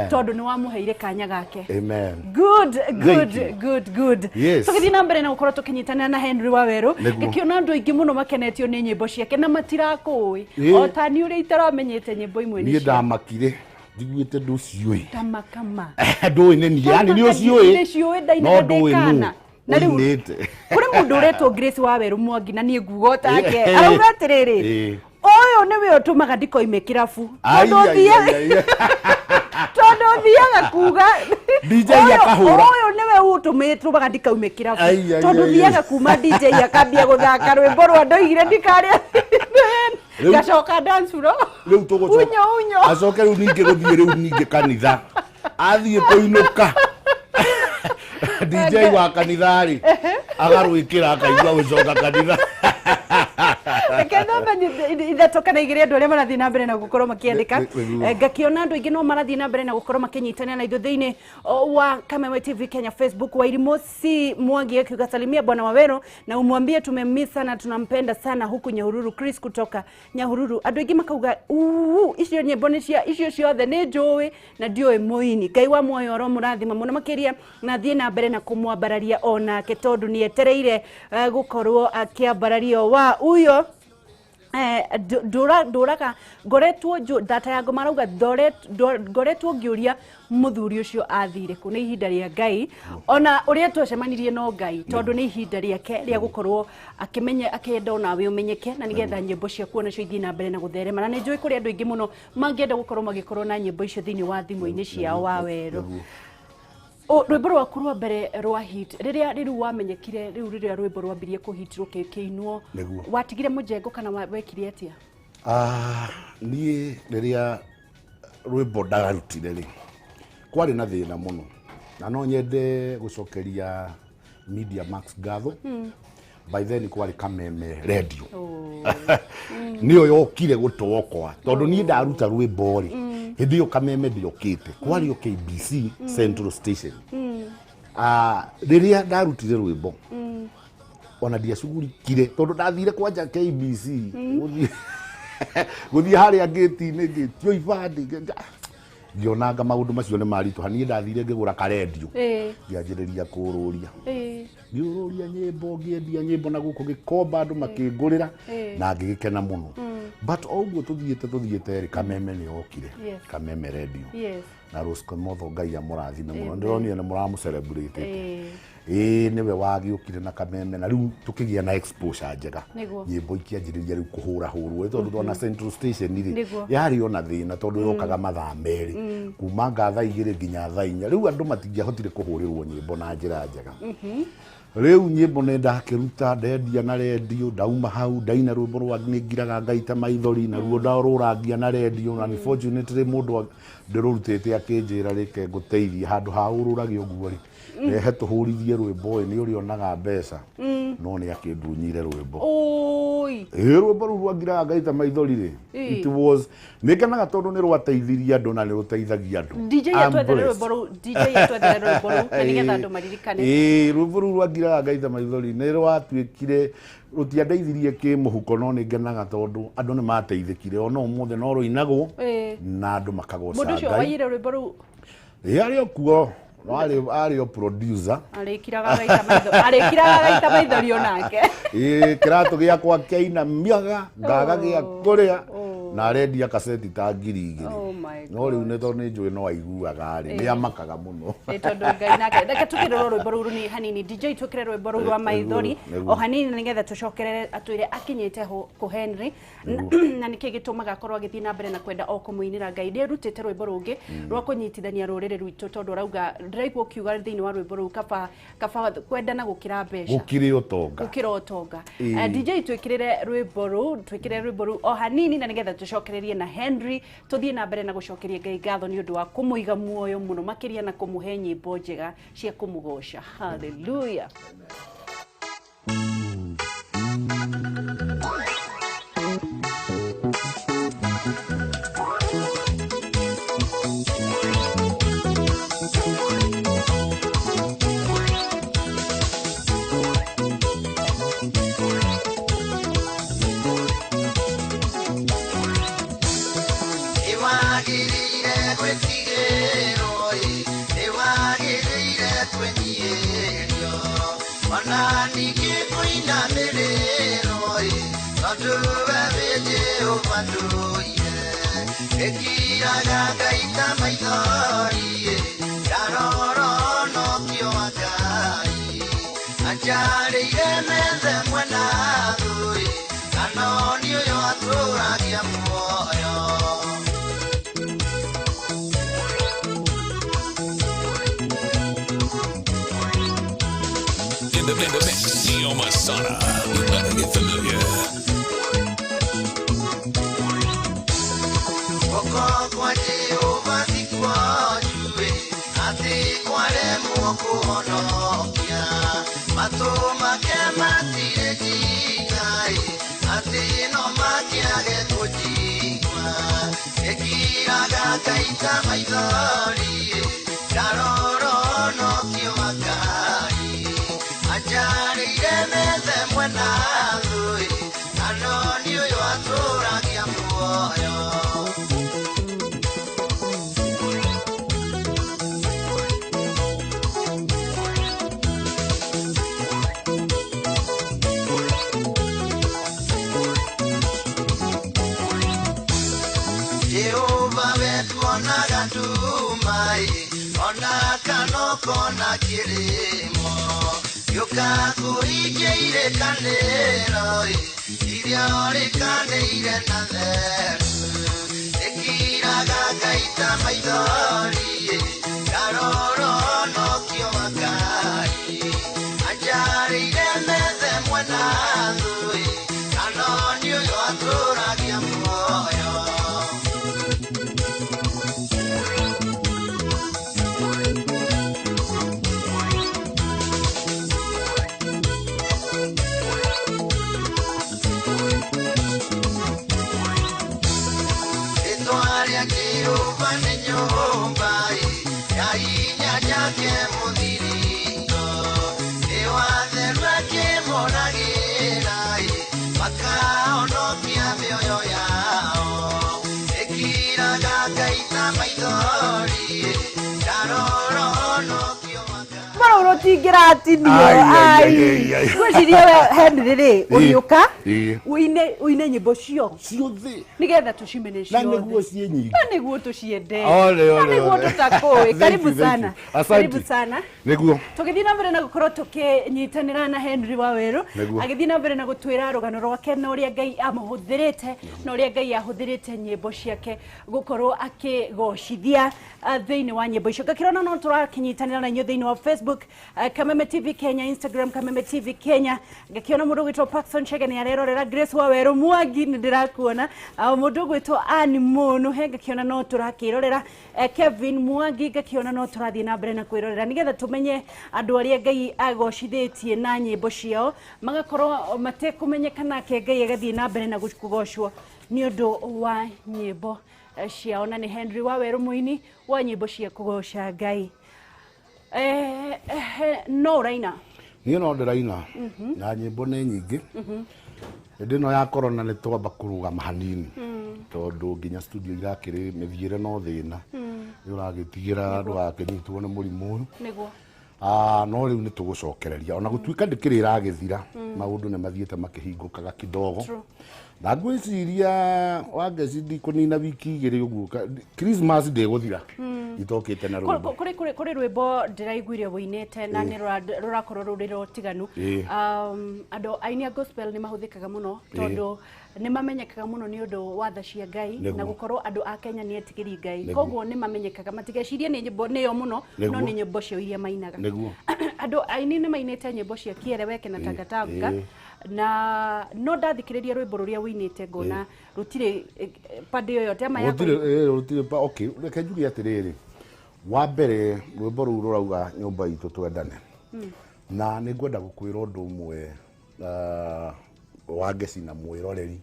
tondũ nĩ wamũheire kanya gake. Amen. Good, good, good, good. Yes. Tũgĩthiĩ na mbere na gũkorwo tũkĩnyitanĩra na Henry Waweru ngĩkĩona andũ aingĩ mũno makenetio nĩ nyĩmbo ciake na matirakũĩ o ta niĩ ũrĩa itaramenyete nyĩmbo imwe nĩ ndamakire njiguĩte ndũciũĩ ndamakama ndũĩ nĩ niĩ yani nĩ ũciũĩ no ndũĩ nũ na rĩu kũrĩ mũndũ ũretwo Grace Waweru Mwangi na niĩ nguga o take arauga atĩrĩrĩ ũyũ nĩwe ũtũmaga ndikoime kĩrabu tondũ thiaga Tondu thiaga kuga DJ akahura uyu niwe utumitwo ndikaume kirabu tondu thiaga kuma DJ akambia guthaka rwimbo rwa ndoigire ndikaria ngacoka dance floor riu tugucoka unyo unyo acoke riu ningi guthie riu ningi kanitha athie kuinuka DJ wa kanitha ri agarwikira akaigua gucoka kanitha. Reke thome ithatũ kana igĩrĩ andũ arĩa marathiĩ na mbere na gũkorwo makĩandĩka. Ngakiona andũ aingĩ no marathiĩ na mbere na gũkorwo makĩnyitanĩra na ithuĩ thĩinĩ wa Kameme TV Kenya Facebook. Wairimu C Mwangi akiuga salimia bwana Waweru na umwambie tumemiss sana, tunampenda sana huku Nyahururu. Chris kutoka Nyahururu. Andũ aingĩ makauga icio nyĩmbo nĩ cia icio ciothe nĩ njũĩ na ndiũĩ mũini. Ngai wa muoyo aromũrathima mũno makĩria na thiĩ na mbere na kũmwambararia onake tondũ nĩ etereire gũkorwo akĩambarario wa uyo. Ndũraga ngoretwo data ya ngoma arauga ngoretwo ngĩũria mũthuri ũcio athire kũ. Nĩ ihinda rĩa Ngai ona ũrĩa twacemanirie no Ngai tondũ nĩ ihinda rĩake rĩa gũkorwo akĩmenya akĩenda onawe ũmenyeke na nĩgetha nyĩmbo ciaku onacio ithiĩ na mbere na gũtherema. Na nĩ njũĩ kũrĩ andũ aingĩ mũno mangĩenda gũkorwo magĩkorwo na nyĩmbo icio thĩinĩ wa thimũ-inĩ ciao Waweru. Rwĩmbo rwaku rwa mbere rwa hit rĩrĩa rĩu wamenyekire rĩu rĩrĩa rwĩmbo rwambirie kũhit rũkĩinwo watigire mũjengo kana wekire atĩa? Niĩ rĩrĩa rwĩmbo ndarutire rĩ kwarĩ na thĩna mũno na no nyende gũcokeria Media Max ngatho. By then kwarĩ Kameme Radio nĩyo yokire gũtwokwa tondũ niĩ ndaruta rwĩmbo rĩ hĩndĩ ĩyo Kameme ndĩokĩte kwarĩ o KBC Central Station. Rĩrĩa ndarutire rwĩmbo ona ndiacugurikire tondũ ndathire kwanja KBC gũthiĩ harĩa ngĩti-inĩ ngĩtio ibandĩ ngĩonanga maũndũ macio nĩ maritũha. Niĩ ndathire ngĩgũra karendio ngĩanjĩrĩria kũũrũria ngĩũrũria nyĩmbo ngĩendia nyĩmbo na gũkũ gĩkomba andũ makĩngũrĩra na ngĩgĩkena mũno. But o ũguo tũthiĩte rĩ Kameme nĩ yokire Kameme Radio na Rose Kamotho Ngai amũrathime mũno ndĩronire nĩ mũramũcelebrate ĩĩ nĩwe wagĩũkire na Kameme na rĩu tũkĩgĩa na exposure njega nyĩmbo ikĩanjĩrĩria rĩu kũhũrahũrwo tondũ twona Central Station rĩ yarĩ ona thĩna tondũ yokaga mathaa merĩ kuma nga thaa igĩrĩ nginya thaa inya rĩu andũ matingĩahotire kũhũrĩrwo nyĩmbo na njĩra njega. Rĩu nyĩmbo nĩ ndakĩruta ndendia na rendio ndauma hau ndaina rwĩmbo rwa nĩngiraga ngaita maithori naruo ndarũrangia na rendio na unfortunately mũndũ ndĩrũrutĩte akĩnjĩra rĩke ngũteithie handũ ha ũrũrage ũguo rĩ rehe tũhũrithie rwĩmbo ĩ nĩ ũrĩonaga mbeca no nĩ akĩndunyire rwĩmbo. Ĩ rwĩmbo rũu rwangiraga ngaita maithori rĩ it was nĩngenaga tondũ nĩ rwateithirie andũ na nĩ rũteithagia andũ. DJ atwethere rwĩmbo rũu DJ atwethere rwĩmbo rũu na nĩgetha andũ maririkane. Ĩ rwĩmbo rũu rwangiraga ngaita maithori nĩ rwatuĩkire rũtiandeithirie kĩmũhuko no nĩngenaga tondũ andũ nĩ mateithĩkire ona ũmũthĩ no rũinagwo na andũ makagoca Ngai. Mũndũ ũcio waiyire rwĩmbo rũu ĩ arĩ o kuo no arĩ o producer arĩkiraga gaita maitho arĩkiraga gaita maithori onake. Ĩ kĩratũ gĩakwa kĩainamiaga ngaga gĩa kũrĩa na arendia kaseti ta 2000 no rĩu nĩ tondũ nĩ njũĩ no aiguaga rĩ nĩ amakaga mũno. Ĩ tondũ Ngai nake reke tũkĩrora rwĩmbo rũu nĩ hanini DJ twĩkĩre rwĩmbo rũu rwa maithori o hanini nĩgetha tũcokerere atwĩre akinyĩte kũ Henry na nĩkĩ gĩtũmaga akorwo agĩthiĩ na mbere na kwenda o kũmũinĩra Ngai. Nĩarutĩte rwĩmbo rũngĩ rwa kũnyitithania rũrĩrĩ rwitũ tondũ arauga ndĩraigua ũkiuga thĩinĩ wa rwĩmbo rũu kaba kwendana gũkĩra mbeca gũkĩrĩ ũtonga gũkĩra ũtonga. DJ twĩkĩrĩre rwĩmbo rũu twĩkĩre rwĩmbo rũu o hanini na nĩgetha tũcokererie na Henry tũthiĩ na mbere na gũcokeria Ngai ngatho nĩ ũndũ wa kũmũiga muoyo mũno makĩria na kũmũhe nyĩmbo njega cia kũmũgoca. Hallelujah. In the mix, Neo Masana. You better get familiar. Guoko kwa Jehova ti kwa atĩ kwaremwo kũhonokia. Matũ make matirĩ njinga-ĩ, atĩ no makĩage kũnjigua. Ĩkiraga ngaita maithori-ĩ, ndarora ũhonokio wa Ngai. Anjarĩire methe mwena thũ-ĩ, na no nĩ ũyũ atũũragia muoyo. Jehova wetuonaga nduma-ĩ, ona kana ũkona kĩrĩmo. Gĩũka kũhingia irĩkanĩro-ĩ, iria ũrĩkanĩire na theru. Ĩkiraga ngaita maithori-ĩ, ndarora ũhonokio wa Ngai. Anjarĩire methe mwena thũ-ĩ, na no nĩ ũyũ atũũragia muoyo. Rĩtwa rĩa Jehova nĩ nyũmba-ĩ, ya hinya njake mũthiringo. Nĩ watheru akĩmonagĩra-ĩ, makahonokia mĩoyo yao. Ĩkiraga ngaita maithori-ĩ, ndarora ũhonokio wa Ngai. Rwĩmbo rũu rũtingĩratinio. Ai, ai, ai, ai. Ngwĩciria we Henry rĩ, ũgĩũka Ĩĩ. ũine nyĩmbo cio ciothe nĩgetha tũcimene na nĩguo ciothe ciĩ nyingĩ na nĩguo tũciende Ole, na ole, nĩguo ole. tũtakũĩ. Thank Karibu you, thank sana, you. Asante. karibu sana. Nĩguo. Tũgĩthiĩ na mbere na gũkorwo tũkĩnyitanĩra na Henry Wawerũ Nĩguo. agĩthiĩ na mbere na gũtwĩra rũgano rwake na ũrĩa Ngai amũhũthĩrĩte na ũrĩa Ngai ahũthĩrĩte nyĩmbo ciake gũkorwo akĩgocithia thĩinĩ wa nyĩmbo icio. Ngakĩrona no tũrakĩnyitanĩra na inyuĩ thĩinĩ wa Facebook, Kameme TV Kenya, Instagram Kameme TV Kenya. Ngakĩona mũndũ ũgwĩtwo Paxson Chege nĩ arerorera, Grace Wawerũ Mwangi nĩ ndĩrakuona, mũndũ ũgwĩtwo Ann Mũnũhe ngakĩona no tũrakĩrorera, Kevin Mwangi ngakĩona no tũrathiĩ na mbere na kwĩrorera nĩgetha tũmenye andũ arĩa Ngai agocithĩtie na nyĩmbo ciao magakorwo matekũmenyeka nake Ngai agathiĩ na mbere na kũgocwo nĩ ũndũ wa nyĩmbo ciao. Na nĩ Henry Wawerũ mũini wa nyĩmbo cia kũgoca Ngai. No ũraina? Niĩ no ndĩraina na nyĩmbo nĩ nyingĩ. Hĩndĩ ĩno ya corona nĩ twamba kũrũgama hanini tondũ nginya studio irakĩrĩ mĩthiĩre no thĩna, nĩ ũragĩtigĩra ndũgakĩnyitwo nĩ mũrimũ ũyũ. Nĩguo. No rĩu nĩ tũgũcokereria ona gũtuĩka ndĩkĩrĩ ĩragĩthira, maũndũ nĩ mathiĩte makĩhingũkaga kidogo. Na ngwĩciria Wangeci ndikũnina wiki igĩrĩ ũguo Christmas ndĩgũthira itokĩte na rwĩmbo. Kũrĩ rwĩmbo ndĩraiguire wũinĩte na nĩ rũrakorwo rũrĩ rũtiganu. Andũ aini a gospel nĩ mahũthĩkaga mũno tondũ nĩ mamenyekaga mũno nĩ ũndũ wa tha cia Ngai na gũkorwo andũ a Kenya nĩ etigĩri Ngai, koguo nĩ mamenyekaga matigecirie nĩ nyĩmbo nĩyo mũno no nĩ nyĩmbo cio iria mainaga. Andũ aini nĩ mainĩte nyĩmbo cia Kieleweke na Tangatanga na no ndathikĩrĩria rwĩmbo rũrĩa wũinĩte ngona rũtirĩ pande yoyote ama ya Rũtirĩ okay, reke njuge atĩrĩrĩ, wa mbere rwĩmbo rũu rũrauga nyũmba itũ twendane. Na nĩ ngwenda gũkwĩra ũndũ ũmwe, Wangeci na mwĩroreri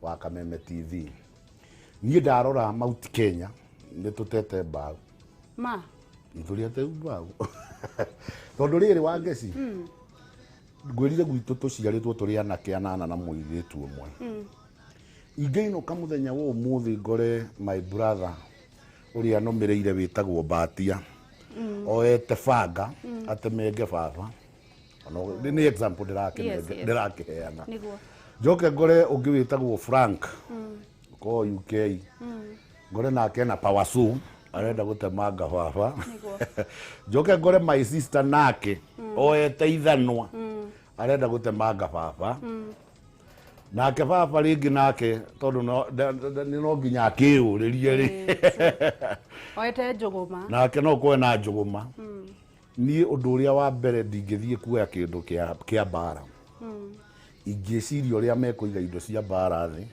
wa Kameme TV. Niĩ ndarora Mount Kenya nĩ tũtete mbaũ. Ma Itũrĩ ateu mbaũ. Tondũ rĩrĩ Wangeci, ngwĩrire gwitũ tũciarĩtwo tũrĩ anake anana na mũirĩtu ũmwe. Ingĩinũka mũthenya wa ũmũthĩ ngore my brother ũrĩa nũmĩrĩire wĩtagwo Mbatia oete banga atemenge baba. Ona nĩ example ndĩrakĩheana. Nĩguo. Njoke ngore ũngĩ wĩtagwo Frank ko UK, ngore nake na power saw arenda gũtemanga baba. Njoke ngore my sister nake oete ithanwa arenda gũtemanga baba. Nake baba rĩngĩ nake tondũ nĩ no nginya akĩyũrĩrie rĩ oete njũgũma nake no kwe na njũgũma. Niĩ ũndũ ũrĩa wa mbere ndingĩthiĩ kuoya kĩndũ kĩa mbara. Ingĩciria ũrĩa mekũiga indo cia mbara thĩ,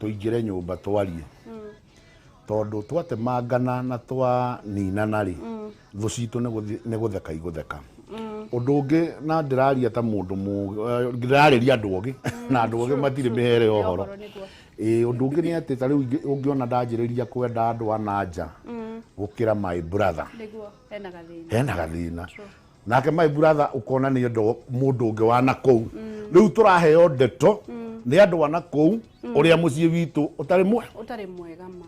tũingĩre nyũmba twarie. Tondũ twatemangana na twaninana rĩ, thũ citũ nĩ gũtheka igũtheka. Ũndũ ũngĩ na ndĩraria ta mũndũ ndĩrarĩria andũ ogĩ na andũ ogĩ matirĩ mĩhere ya ũhoro. Ũndũ ũngĩ nĩ atĩ ta rĩu ũngĩona ndanjĩrĩria kwenda andũ a na nja gũkĩra my brother. Hena gathĩna. Nake my brother ũkona nĩ ũndũ mũndũ ũngĩ wa na kũu. Rĩu tũraheo ndeto nĩ andũ a na kũu ũrĩa mũciĩ witũ ũtarĩ mwega. Ũtarĩ mwega ma.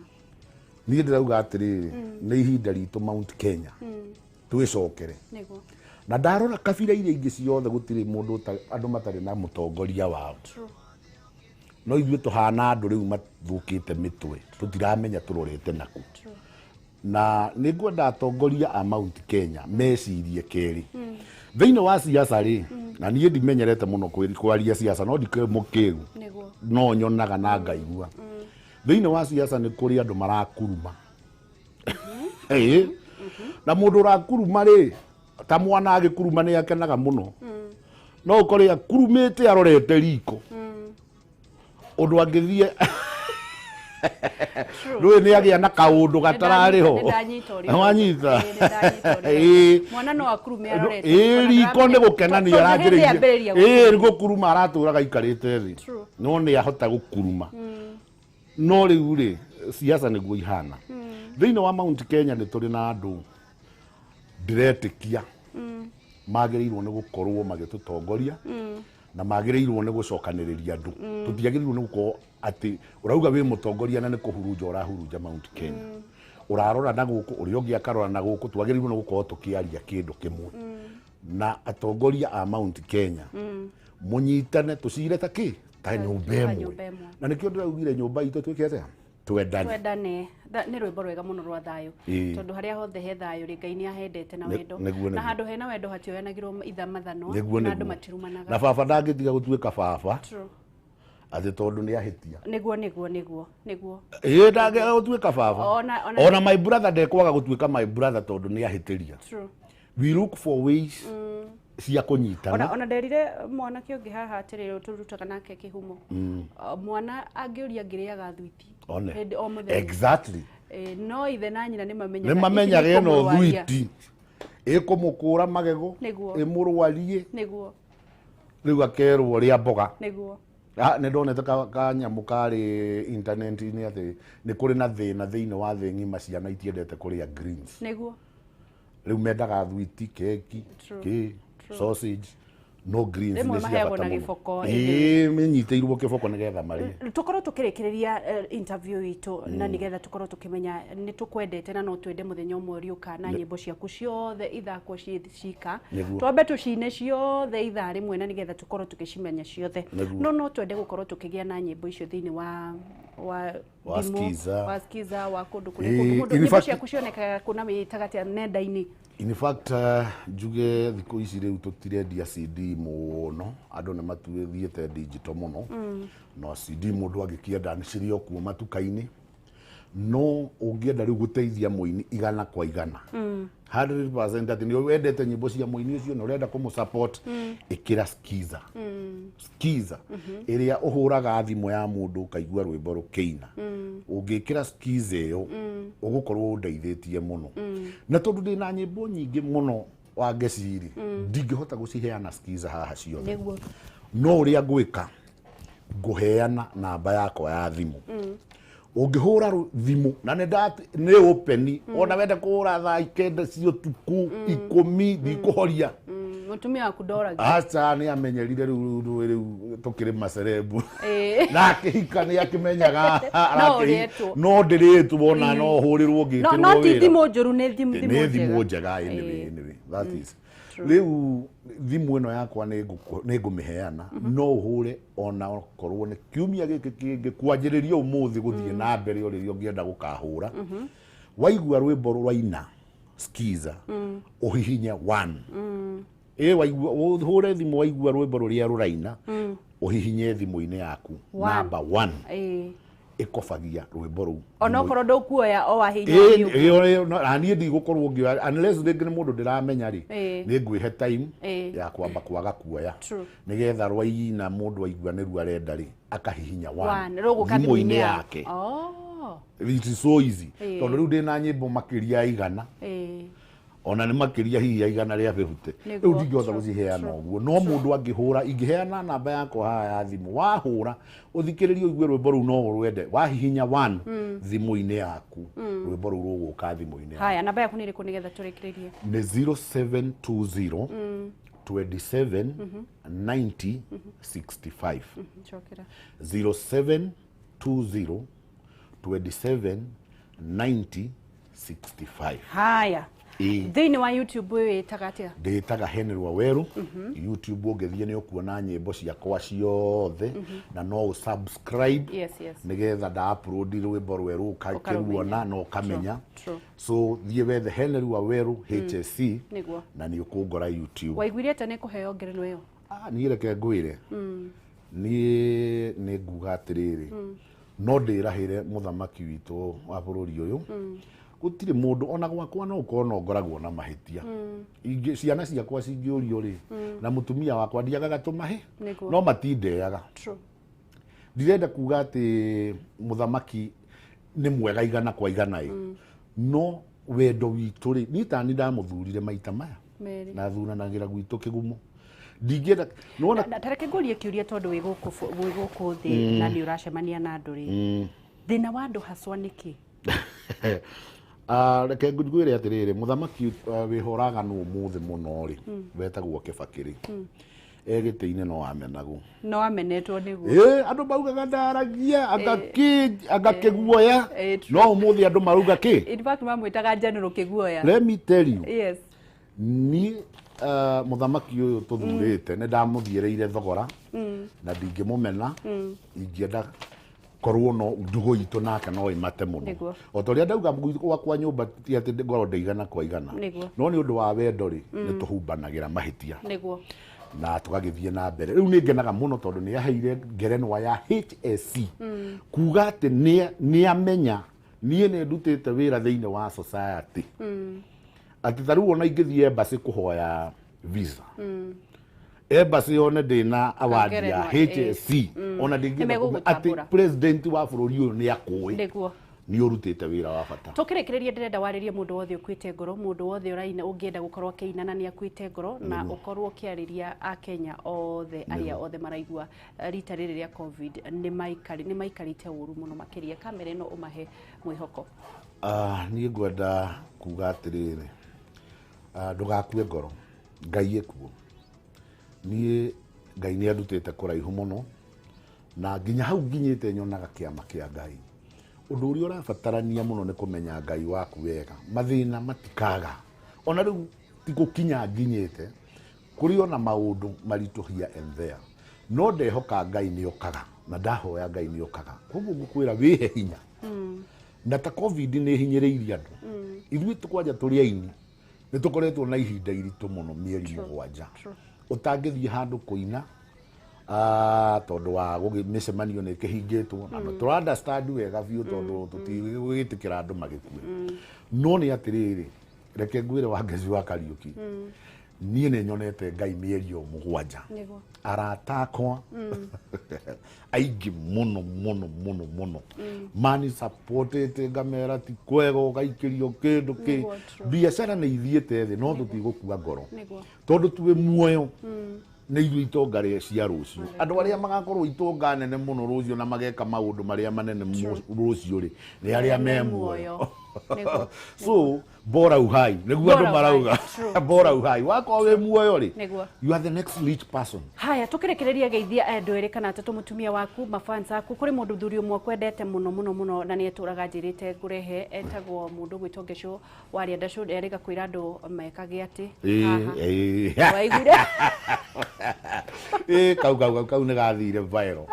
Niĩ ndĩrauga atĩrĩrĩ, nĩ ihinda ritũ Mount Kenya twĩcokere. Na ndarora kabira iria ingĩ ciothe gũtirĩ mũndũ andũ matarĩ na mũtongoria wao. No ithuĩ tũhana andũ rĩu mathũkĩte mĩtwe, tũtiramenya tũrorete nakũ. Na nĩ ngwenda atongoria a Mount Kenya mecirie kerĩ. Thĩinĩ wa siasa rĩ, na niĩ ndimenyerete mũno kwaria siasa, no ndikĩrĩ mũkĩgu, no nyonaga na ngaigua. Thĩinĩ wa siasa nĩ kũrĩ andũ marakuruma. Na mũndũ ũrakuruma rĩ, ta mwana agĩkuruma nĩ akenaga mũno. No ũkore akurumĩte arorete riko. Ũndũ angĩthiĩ rũĩ nĩ agĩa na kaũndũ gatararĩ ho. Wanyita. Mwana no akurume arorete. Riko nĩ gũkena nĩ aranjĩrĩirie. Nĩ gũkuruma aratũraga aikarĩte thĩ. No nĩ ahota gũkuruma. No rĩu rĩ, siasa nĩguo ihana. Thĩinĩ wa Mount Kenya nĩ tũrĩ na andũ ndĩretĩkia magĩrĩirwo nĩ gũkorwo magĩtũtongoria na magĩrĩirwo nĩ gũcokanĩrĩria andũ. Tũtiagĩrĩirwo nĩ gũkorwo atĩ ũrauga wĩ mũtongoria na nĩ kũhurunja ũrahurunja Mount Kenya. Ũrarora na gũkũ, ũrĩa ũngĩ akarora na gũkũ, twagĩrĩirwo nĩ gũkorwo tũkĩaria kĩndũ kĩmwe. Na atongoria a Mount Kenya mũnyitane tũcire ta kĩ? Ta nyũmba ĩmwe. Na nĩkĩo ndĩraugire nyũmba itũ twĩke atĩa? Twendane. Twendane. Nĩ rwĩmbo rwega mũno rwa thayũ. Tondũ harĩa hothe he thayũ rĩ, Ngai nĩ ahendete na wendo. Na handũ hena wendo hatioyanagĩrwo ithamathanwa na andũ matirumanaga. Na baba ndangĩtiga gũtuĩka baba. Atĩ tondũ nĩ ahĩtia. Nĩguo nĩguo nĩguo nĩguo. Ndangĩaga gũtuĩka baba. Ona my brother ndekwaga gũtuĩka my brother tondũ nĩ ahĩtĩria. We look for ways cia kũnyitana. Ona nderire mwanake ũngĩ haha atĩrĩrĩ tũrutaga nake kĩhumo. Mwana angĩũria ngĩrĩaga thwiti. One. Exactly. No ithe na nyina nĩ mamenyaga. Nĩ mamenyaga ĩno thwiti. Ĩkũmũkũra magego, ĩmũrwarie. Nĩguo. Rĩu akerwo rĩa mboga. Nĩguo. Nĩ ndonete kanyamũ karĩ internet-inĩ atĩ nĩ kũrĩ na thĩna thĩinĩ wa thĩ ng'ima ciana itiendete kũrĩa greens. Nĩguo. Rĩu mendaga thwiti, keki, kĩ, sausage, no greens nĩ cia bata mũno. Menyitĩirwo kĩboko nĩgetha marĩe. Tũkorwo tũkĩrĩkĩrĩria interview itũ na nĩgetha tũkorwo tũkĩmenya nĩ tũkwendete na no twende mũthenya ũmwe ũrĩũka na nyĩmbo ciaku ciothe ithakwo cika. Twambe tũcine ciothe ithaa rĩmwe na nĩgetha tũkorwo tũgĩcimenya ciothe. No no twende gũkorwo tũkĩgĩa na nyĩmbo icio thĩinĩ wa wa Skiza wa kũndũ kũrĩa kũngĩ. Mũndũ nyĩmbo ciaku cionekaga kũ na wĩĩtaga atĩa nenda-inĩ? In fact, njuge thikũ ici rĩu tũtirendia CD mũno, andũ nĩ mathiĩte digital mũno. No CD mũndũ angĩkĩenda nĩ cirĩ o kuo matuka-inĩ. No ũngĩenda rĩu gũteithia mũini 100 kwa 100. 100% atĩ nĩ wendete nyĩmbo cia mũini ũcio na ũrenda kũmũ-support, ĩkĩra Skiza. Skiza ĩrĩa ũhũraga thimũ ya mũndũ ũkaigua rwĩmbo rũkĩina. Ũngĩkĩra Skiza ĩyo ũgũkorwo ũndeithĩtie mũno. Na tondũ ndĩna nyĩmbo nyingĩ mũno wa ngeciri, ndingĩhota gũciheana Skiza haha ciothe. No ũrĩa ngwĩka, ngũheana namba yakwa ya thimũ. Ũngĩhũra thimũ na nĩ open, ona wende kũhũra thaa 9 cia ũtukũ 10 ndikũhoria. Mũtumia waku ndoragia. Aca nĩ amenyerire rĩu rĩu tũkĩrĩ macerebu. Na akĩhika nĩ akĩmenyaga no ndĩrĩtwo ona no hũrĩrwo ngĩtĩrwo wĩra. No ti thimũ njũru, nĩ thimũ njega. Nĩ thimũ njega anyway, that is. Rĩu thimũ ĩno yakwa nĩ ngũmĩheana, no ũhũre ona okorwo nĩ kiumia gĩkĩ kĩngĩ kwanjĩrĩria ũmũthĩ gũthiĩ na mbere o rĩrĩa ũngĩenda gũkahũra. Waigua rwĩmbo rwaina Skiza, ũhihinye 1. Waigua ũhũre thimũ waigua rwĩmbo rũrĩa rũraina, ũhihinye thimũ-inĩ yaku namba 1. Ĩkobagia rwĩmbo rũu. Onokorwo ndũkuoya o wahinya. Ĩĩ, niĩ ndigũkorwo ngĩoya unless rĩngĩ nĩ mũndũ ndĩramenya rĩ, nĩ ngwĩhe time ya kwamba kwaga kuoya nĩgetha rwaina mũndũ aigua nĩruo arenda rĩ, akahihinya one thimũ-inĩ yake. It is so easy. Tondũ rĩu ndĩna nyĩmbo makĩria ya 100. Ona nĩ makĩria hihi ya 150. Rĩu ndingĩhota gũciheana ũguo. No mũndũ angĩhũra, ingĩheana namba yakwa haha ya thimũ, wahũra ũthikĩrĩrie ũigue rwĩmbo rũu no ũrwende, wahihinya one thimũ-inĩ yaku, rwĩmbo rũu rũgũka thimũ-inĩ yaku. Haya, namba yaku nĩ ĩrĩkũ nĩgetha tũrĩkĩrĩrie? Nĩ 0720 27 90 65. Cokera. 0720 27 90 65. Haya. Thĩinĩ wa YouTube wĩtaga atĩa? Ndĩtaga Henry Waweru. YouTube ũngĩthiĩ nĩ ũkuona nyĩmbo ciakwa ciothe na no ũ subscribe. Yes, yes. Nĩgetha nda upload rwĩmbo rwerũ ũgakĩruona na ũkamenya. So thiĩ wethe Henry Waweru HSC na nĩ ũkũngora YouTube. Waiguire atĩa nĩ kũheo ngerenwa ĩyo? Niĩ reke ngwĩre. Niĩ nĩ nguga atĩrĩrĩ. No ndĩrahĩre mũthamaki witũ wa bũrũri ũyũ. Gũtirĩ mũndũ ona gwakwa no ũkorwo no ngoragwo na mahĩtia. Ciana ciakwa cingĩũrio rĩ, na mũtumia wakwa ndiagaga tũmahe, no matindeaga. Ndirenda kuga atĩ mũthamaki nĩ mwega 100 kwa 100 ĩ. No wendo witũ rĩ, niĩ ta niĩ ndamũthurire maita maya. Na thuranagĩra gwitũ kĩgumo. Ndingĩenda nĩwona. Tareke ngũrie kĩũria tondũ wĩ gũkũ thĩ na nĩ ũracemania na andũ rĩ. Thĩna wa andũ haswa nĩkĩ? Reke ngwĩre atĩrĩrĩ, mũthamaki wĩhoraga nũ ũmũthĩ mũno rĩ, wetagwo Kĩbakĩ rĩ, gĩtĩ-inĩ no amenagwo. No amenetwo nĩguo. Andũ maugaga ndaragia, agakĩguoya, no ũmũthĩ andũ marauga kĩ? In fact mamwĩtaga General Kĩguoya. Let me tell you. Yes. Niĩ mũthamaki ũyũ tũthurĩte nĩ ndamũthiĩrĩire thogora na ndingĩmũmena, ingĩenda korwo no ndũgũ itũ nake no ĩmate mũno. O ta ũrĩa ndauga gwakwa nyũmba ti atĩ ngorwo ndĩ 100 kwa 100. No nĩ ũndũ wa wendo rĩ, nĩ tũhumbanagĩra mahĩtia. Na tũgagĩthiĩ na mbere. Rĩu nĩ ngenaga mũno tondũ nĩ aheire ngerenwa ya HSC. Kuga atĩ nĩ amenya niĩ nĩ ndutĩte wĩra thĩinĩ wa society. Atĩ ta rĩu ona ingĩthiĩ embassy kũhoya visa. Embassy yone ndĩna award ya HSC. Ona ndingĩenda atĩ president wa bũrũri ũyũ nĩ akũĩ. Nĩ ũrutĩte wĩra wa bata. Tũkĩrĩkĩrĩria ndĩrenda warĩrie mũndũ wothe ũkuĩte ngoro, mũndũ wothe ũraina ũngĩenda gũkorwo akĩina na nĩ akuĩte ngoro, na ũkorwo ũkĩarĩria Akenya othe arĩa othe maraigua rita rĩrĩ rĩa COVID nĩ maikarĩte ũru mũno makĩria. Kamera ĩno ũmahe mwĩhoko. Niĩ ngwenda kuga atĩrĩrĩ, ndũgakue ngoro, Ngai ekuo. Niĩ Ngai nĩ andutĩte kũraihu mũno na nginya hau nginyĩte nyonaga kĩama kĩa Ngai. Ũndũ ũrĩa ũrabatarania mũno nĩ kũmenya Ngai waku wega. Mathĩna matikaga. Ona rĩu ti gũkinya nginyĩte, kũrĩ ona maũndũ maritũ here and there. No ndehoka Ngai nĩ okaga na ndahoya Ngai nĩ okaga. Koguo ngũkwĩra wĩhe hinya. Na ta COVID nĩ ĩhinyĩrĩirie andũ. Ithuĩ kwanja tũrĩ aini nĩ tũkoretwo na ihinda iritũ mũno mĩeri 7. Ũtangĩthiĩ handũ kũina tondũ wa mĩcemanio nĩ ĩkĩhingĩtwo na tũra understand wega biũ tondũ tũtigwĩtĩkĩra andũ magĩkue. No nĩ atĩrĩrĩ, reke ngwĩre Wangeci wa Kariũki, niĩ nĩ nyonete Ngai mĩeri o 7. Arata akwa aingĩ mũno mũno mũno mũno mani supportete ngamera ti kwega ũgaikĩrio kĩndũ kĩ biacara nĩ ithiĩte thĩ no tũtigũkua ngoro tondũ twĩ muoyo nĩ ithuĩ itonga rĩa cia rũciũ. Andũ arĩa magakorwo itonga nene mũno rũciũ na mageka maũndũ marĩa manene rũciũ rĩ nĩ arĩa me muoyo. So bora uhai nĩguo andũ marauga, bora uhai wakorwo wĩ muoyo rĩ, you are the next rich person. Haya, tũkĩrĩkĩrĩria geithia andũ erĩ kana atatũ mũtumia waku mafans aku. Kũrĩ mũndũ thuri ũmwe kwendete mũno mũno mũno na nĩ etũraga njĩrĩte ngũrehe, etagwo mũndũ gwĩtwo Ngeco wa Rĩanda Show, erĩga kwĩra andũ mekage atĩ waiguire kau kau kau nĩ gathire viral.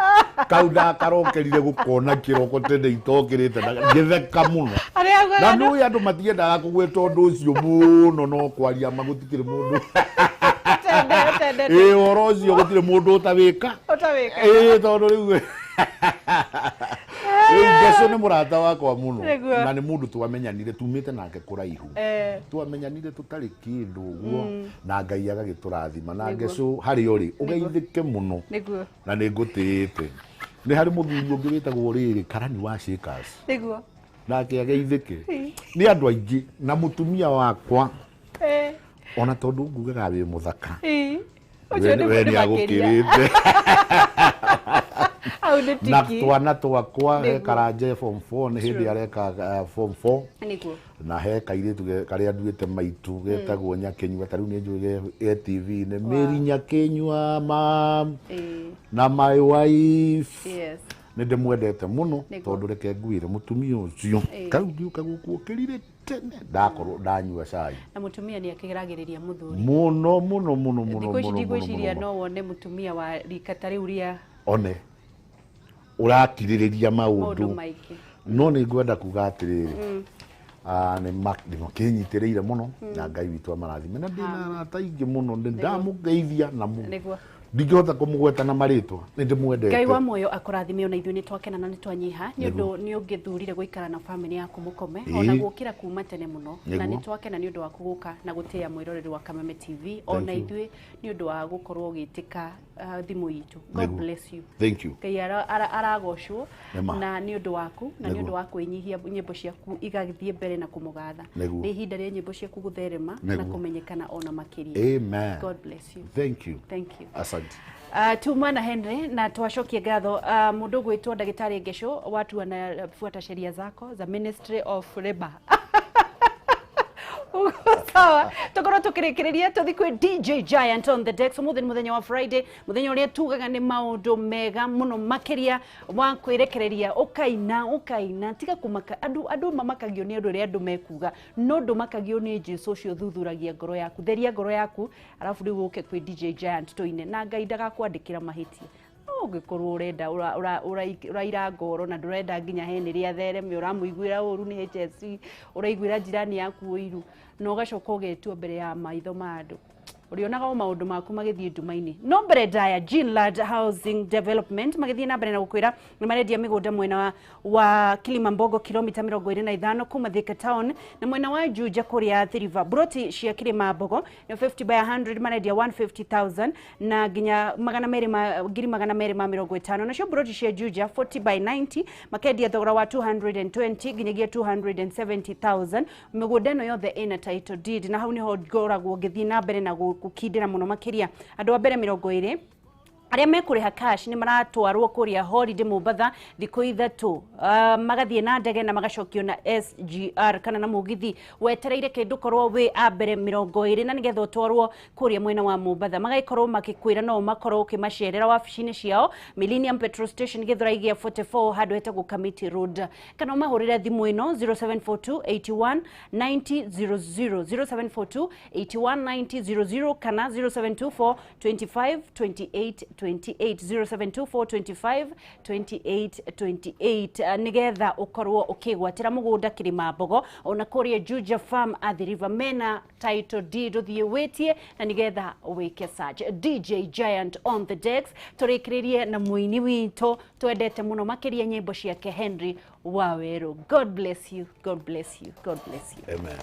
Kau ndakarokerire gũkona kĩroko tene itokĩrĩte na ngĩtheka mũno. Na nĩ andũ matiendaga kũgweta ũndũ ũcio mũno no kwaria ma gũtikĩrĩ mũndũ. Ũhoro ũcio gũtirĩ mũndũ ũtawĩka. Tondũ rĩu Rĩu Ngeco nĩ mũrata wakwa mũno na nĩ mũndũ twamenyanire tumĩte nake kũraihu, twamenyanire tũtarĩ kĩndũ ũguo na Ngai agagĩtũrathima na Ngeco harĩ ũrĩ ũgeithĩke mũno na nĩ ngũtĩĩte. Nĩ harĩ mũthuri ũngĩ wĩtagwo rĩrĩ Karani wa Shakers nake ageithĩke. Nĩ andũ aingĩ na mũtumia wakwa ona tondũ ngugaga wĩ mũthaka we nĩ agũkĩrĩte na twana twakwa he Karanja form 4 nĩ hĩndĩ areka form 4 na he kairĩtu karĩa nduĩte maitu getagwo Nyakenyua, ta rĩu nĩ njũĩ ge TV-inĩ, Mary Nyakenyua mam na my wife. Nĩ ndĩmwendete mũno tondũ reke ngwĩre mũtumia ũcio kau ndiũka gũkũ ũkĩrire tene ndakorwo ndanyua cai na mũtumia nĩ akĩgeragĩrĩria mũthuri mũno mũno mũno mũno. Thikũ ici ndigwĩciria no wone mũtumia wa rika ta rĩu rĩa one ũrakirĩrĩria maũndũ maingĩ. No nĩ ngwenda kuga atĩrĩrĩ, nĩ makĩnyitĩrĩire mũno na Ngai witũ amarathime na ndĩna arata aingĩ mũno, nĩ ndamũgeithia na ndingĩhota kũmũgweta na marĩtwa, nĩ ndĩmwendete. Ngai wa muoyo akũrathime ona ithuĩ nĩ twakena na nĩ twanyiha nĩ ũndũ nĩ ũngĩthurire gũikara na famĩlĩ yaku mũkome ona gũkĩra kuma tene mũno, na nĩ twakena nĩ ũndũ waku gũka na gũtĩĩa mwĩroreri wa Kameme TV ona ithuĩ nĩ ũndũ wa gũkorwo ũgĩtĩka thimũ itũ. God bless you. Thank you. Ngai aragocwo na nĩ ũndũ waku na nĩ ũndũ wa kwĩnyihia nyĩmbo ciaku igagĩthiĩ mbere na kũmũgatha. Nĩ ihinda rĩa nyĩmbo ciaku gũtherema na kũmenyekana ona makĩria. Amen. God bless you. Thank you. Thank you. Asante. Tuma na Henry na twacokie ngatho mundu gwitwo ndagitari Ngeco, watu wanafuata sheria zako za Ministry of Labor. Sawa, tukorwo tukirikiria tuthi kwi DJ Giant on the decks umuthi ni muthenya wa Friday, muthenya uria tugaga ni maundu mega muno makiria wa kwirekereria ukaina ukaina tiga kumaka andu mamakagio ni andu aria andu mekuga no ndumakagio ni Jesu ucio thuthuragia ngoro yaku, theria ngoro yaku arafu riu uke kwi DJ Giant tuine na Ngai ndagakwandikira mahitia. Ũngĩkorwo ũrenda ũraira ngoro na ndũrenda nginya Henry athereme, ũramũiguĩra ũru nĩ HSC, ũraiguĩra jirani yaku ũiru na ũgacoka ũgetua mbere ya maitho ma andũ, ũrĩonaga o maũndũ maku magĩthiĩ nduma-inĩ. No mbere ndaya Ginlad Housing Development magĩthiĩ na mbere na gũkwĩra nĩ marendia mĩgũnda mwena wa Kilimambogo kilomita 25 kuma Thika Town na mwena wa Juja kũrĩa Athi River. Broti cia Kilimambogo nĩ 50 by 100 marendia 150,000 na nginya 250,000. Nacio broti cia Juja 40 by 90 makendia thogora wa 220 nginyagia 270,000. Mĩgũnda ĩno yothe ĩna title deed na hau nĩho ngoragwo ngĩthiĩ na mbere na gũkindĩra mũno makĩria. Andũ a mbere 20 arĩa mekũrĩha cash nĩ maratwarwo kũrĩa holiday Mombatha thikũ ithatũ, magathiĩ na ndege na magacokio na SGR kana na mũgithi. Wetereire kĩndũ korwo wĩ a mbere 20 na nĩgetha ũtwarwo kũrĩa mwena wa Mombatha. Magagĩkorwo makĩkwĩra no makorwo ũkĩmacerera wabici-inĩ ciao Millennium Petrol Station Gĩthũrai gĩa 44 handũ hetagwo Kamiti Road, kana ũmahũrĩre thimũ ĩno 0742 81 90 00, 0742 81 90 00 kana 0724 25 28 28, 0724 25 28 28 nigetha ukorwo ukigwatira mugunda Kilimambogo ona kuria Juja Farm Athi River mena title deed uthie witie na nigetha wike search. DJ Giant on the decks turikiririe na muini witũ twendete muno makiria nyimbo ciake Henry Waweru. God bless you, God bless you, God bless you. Amen.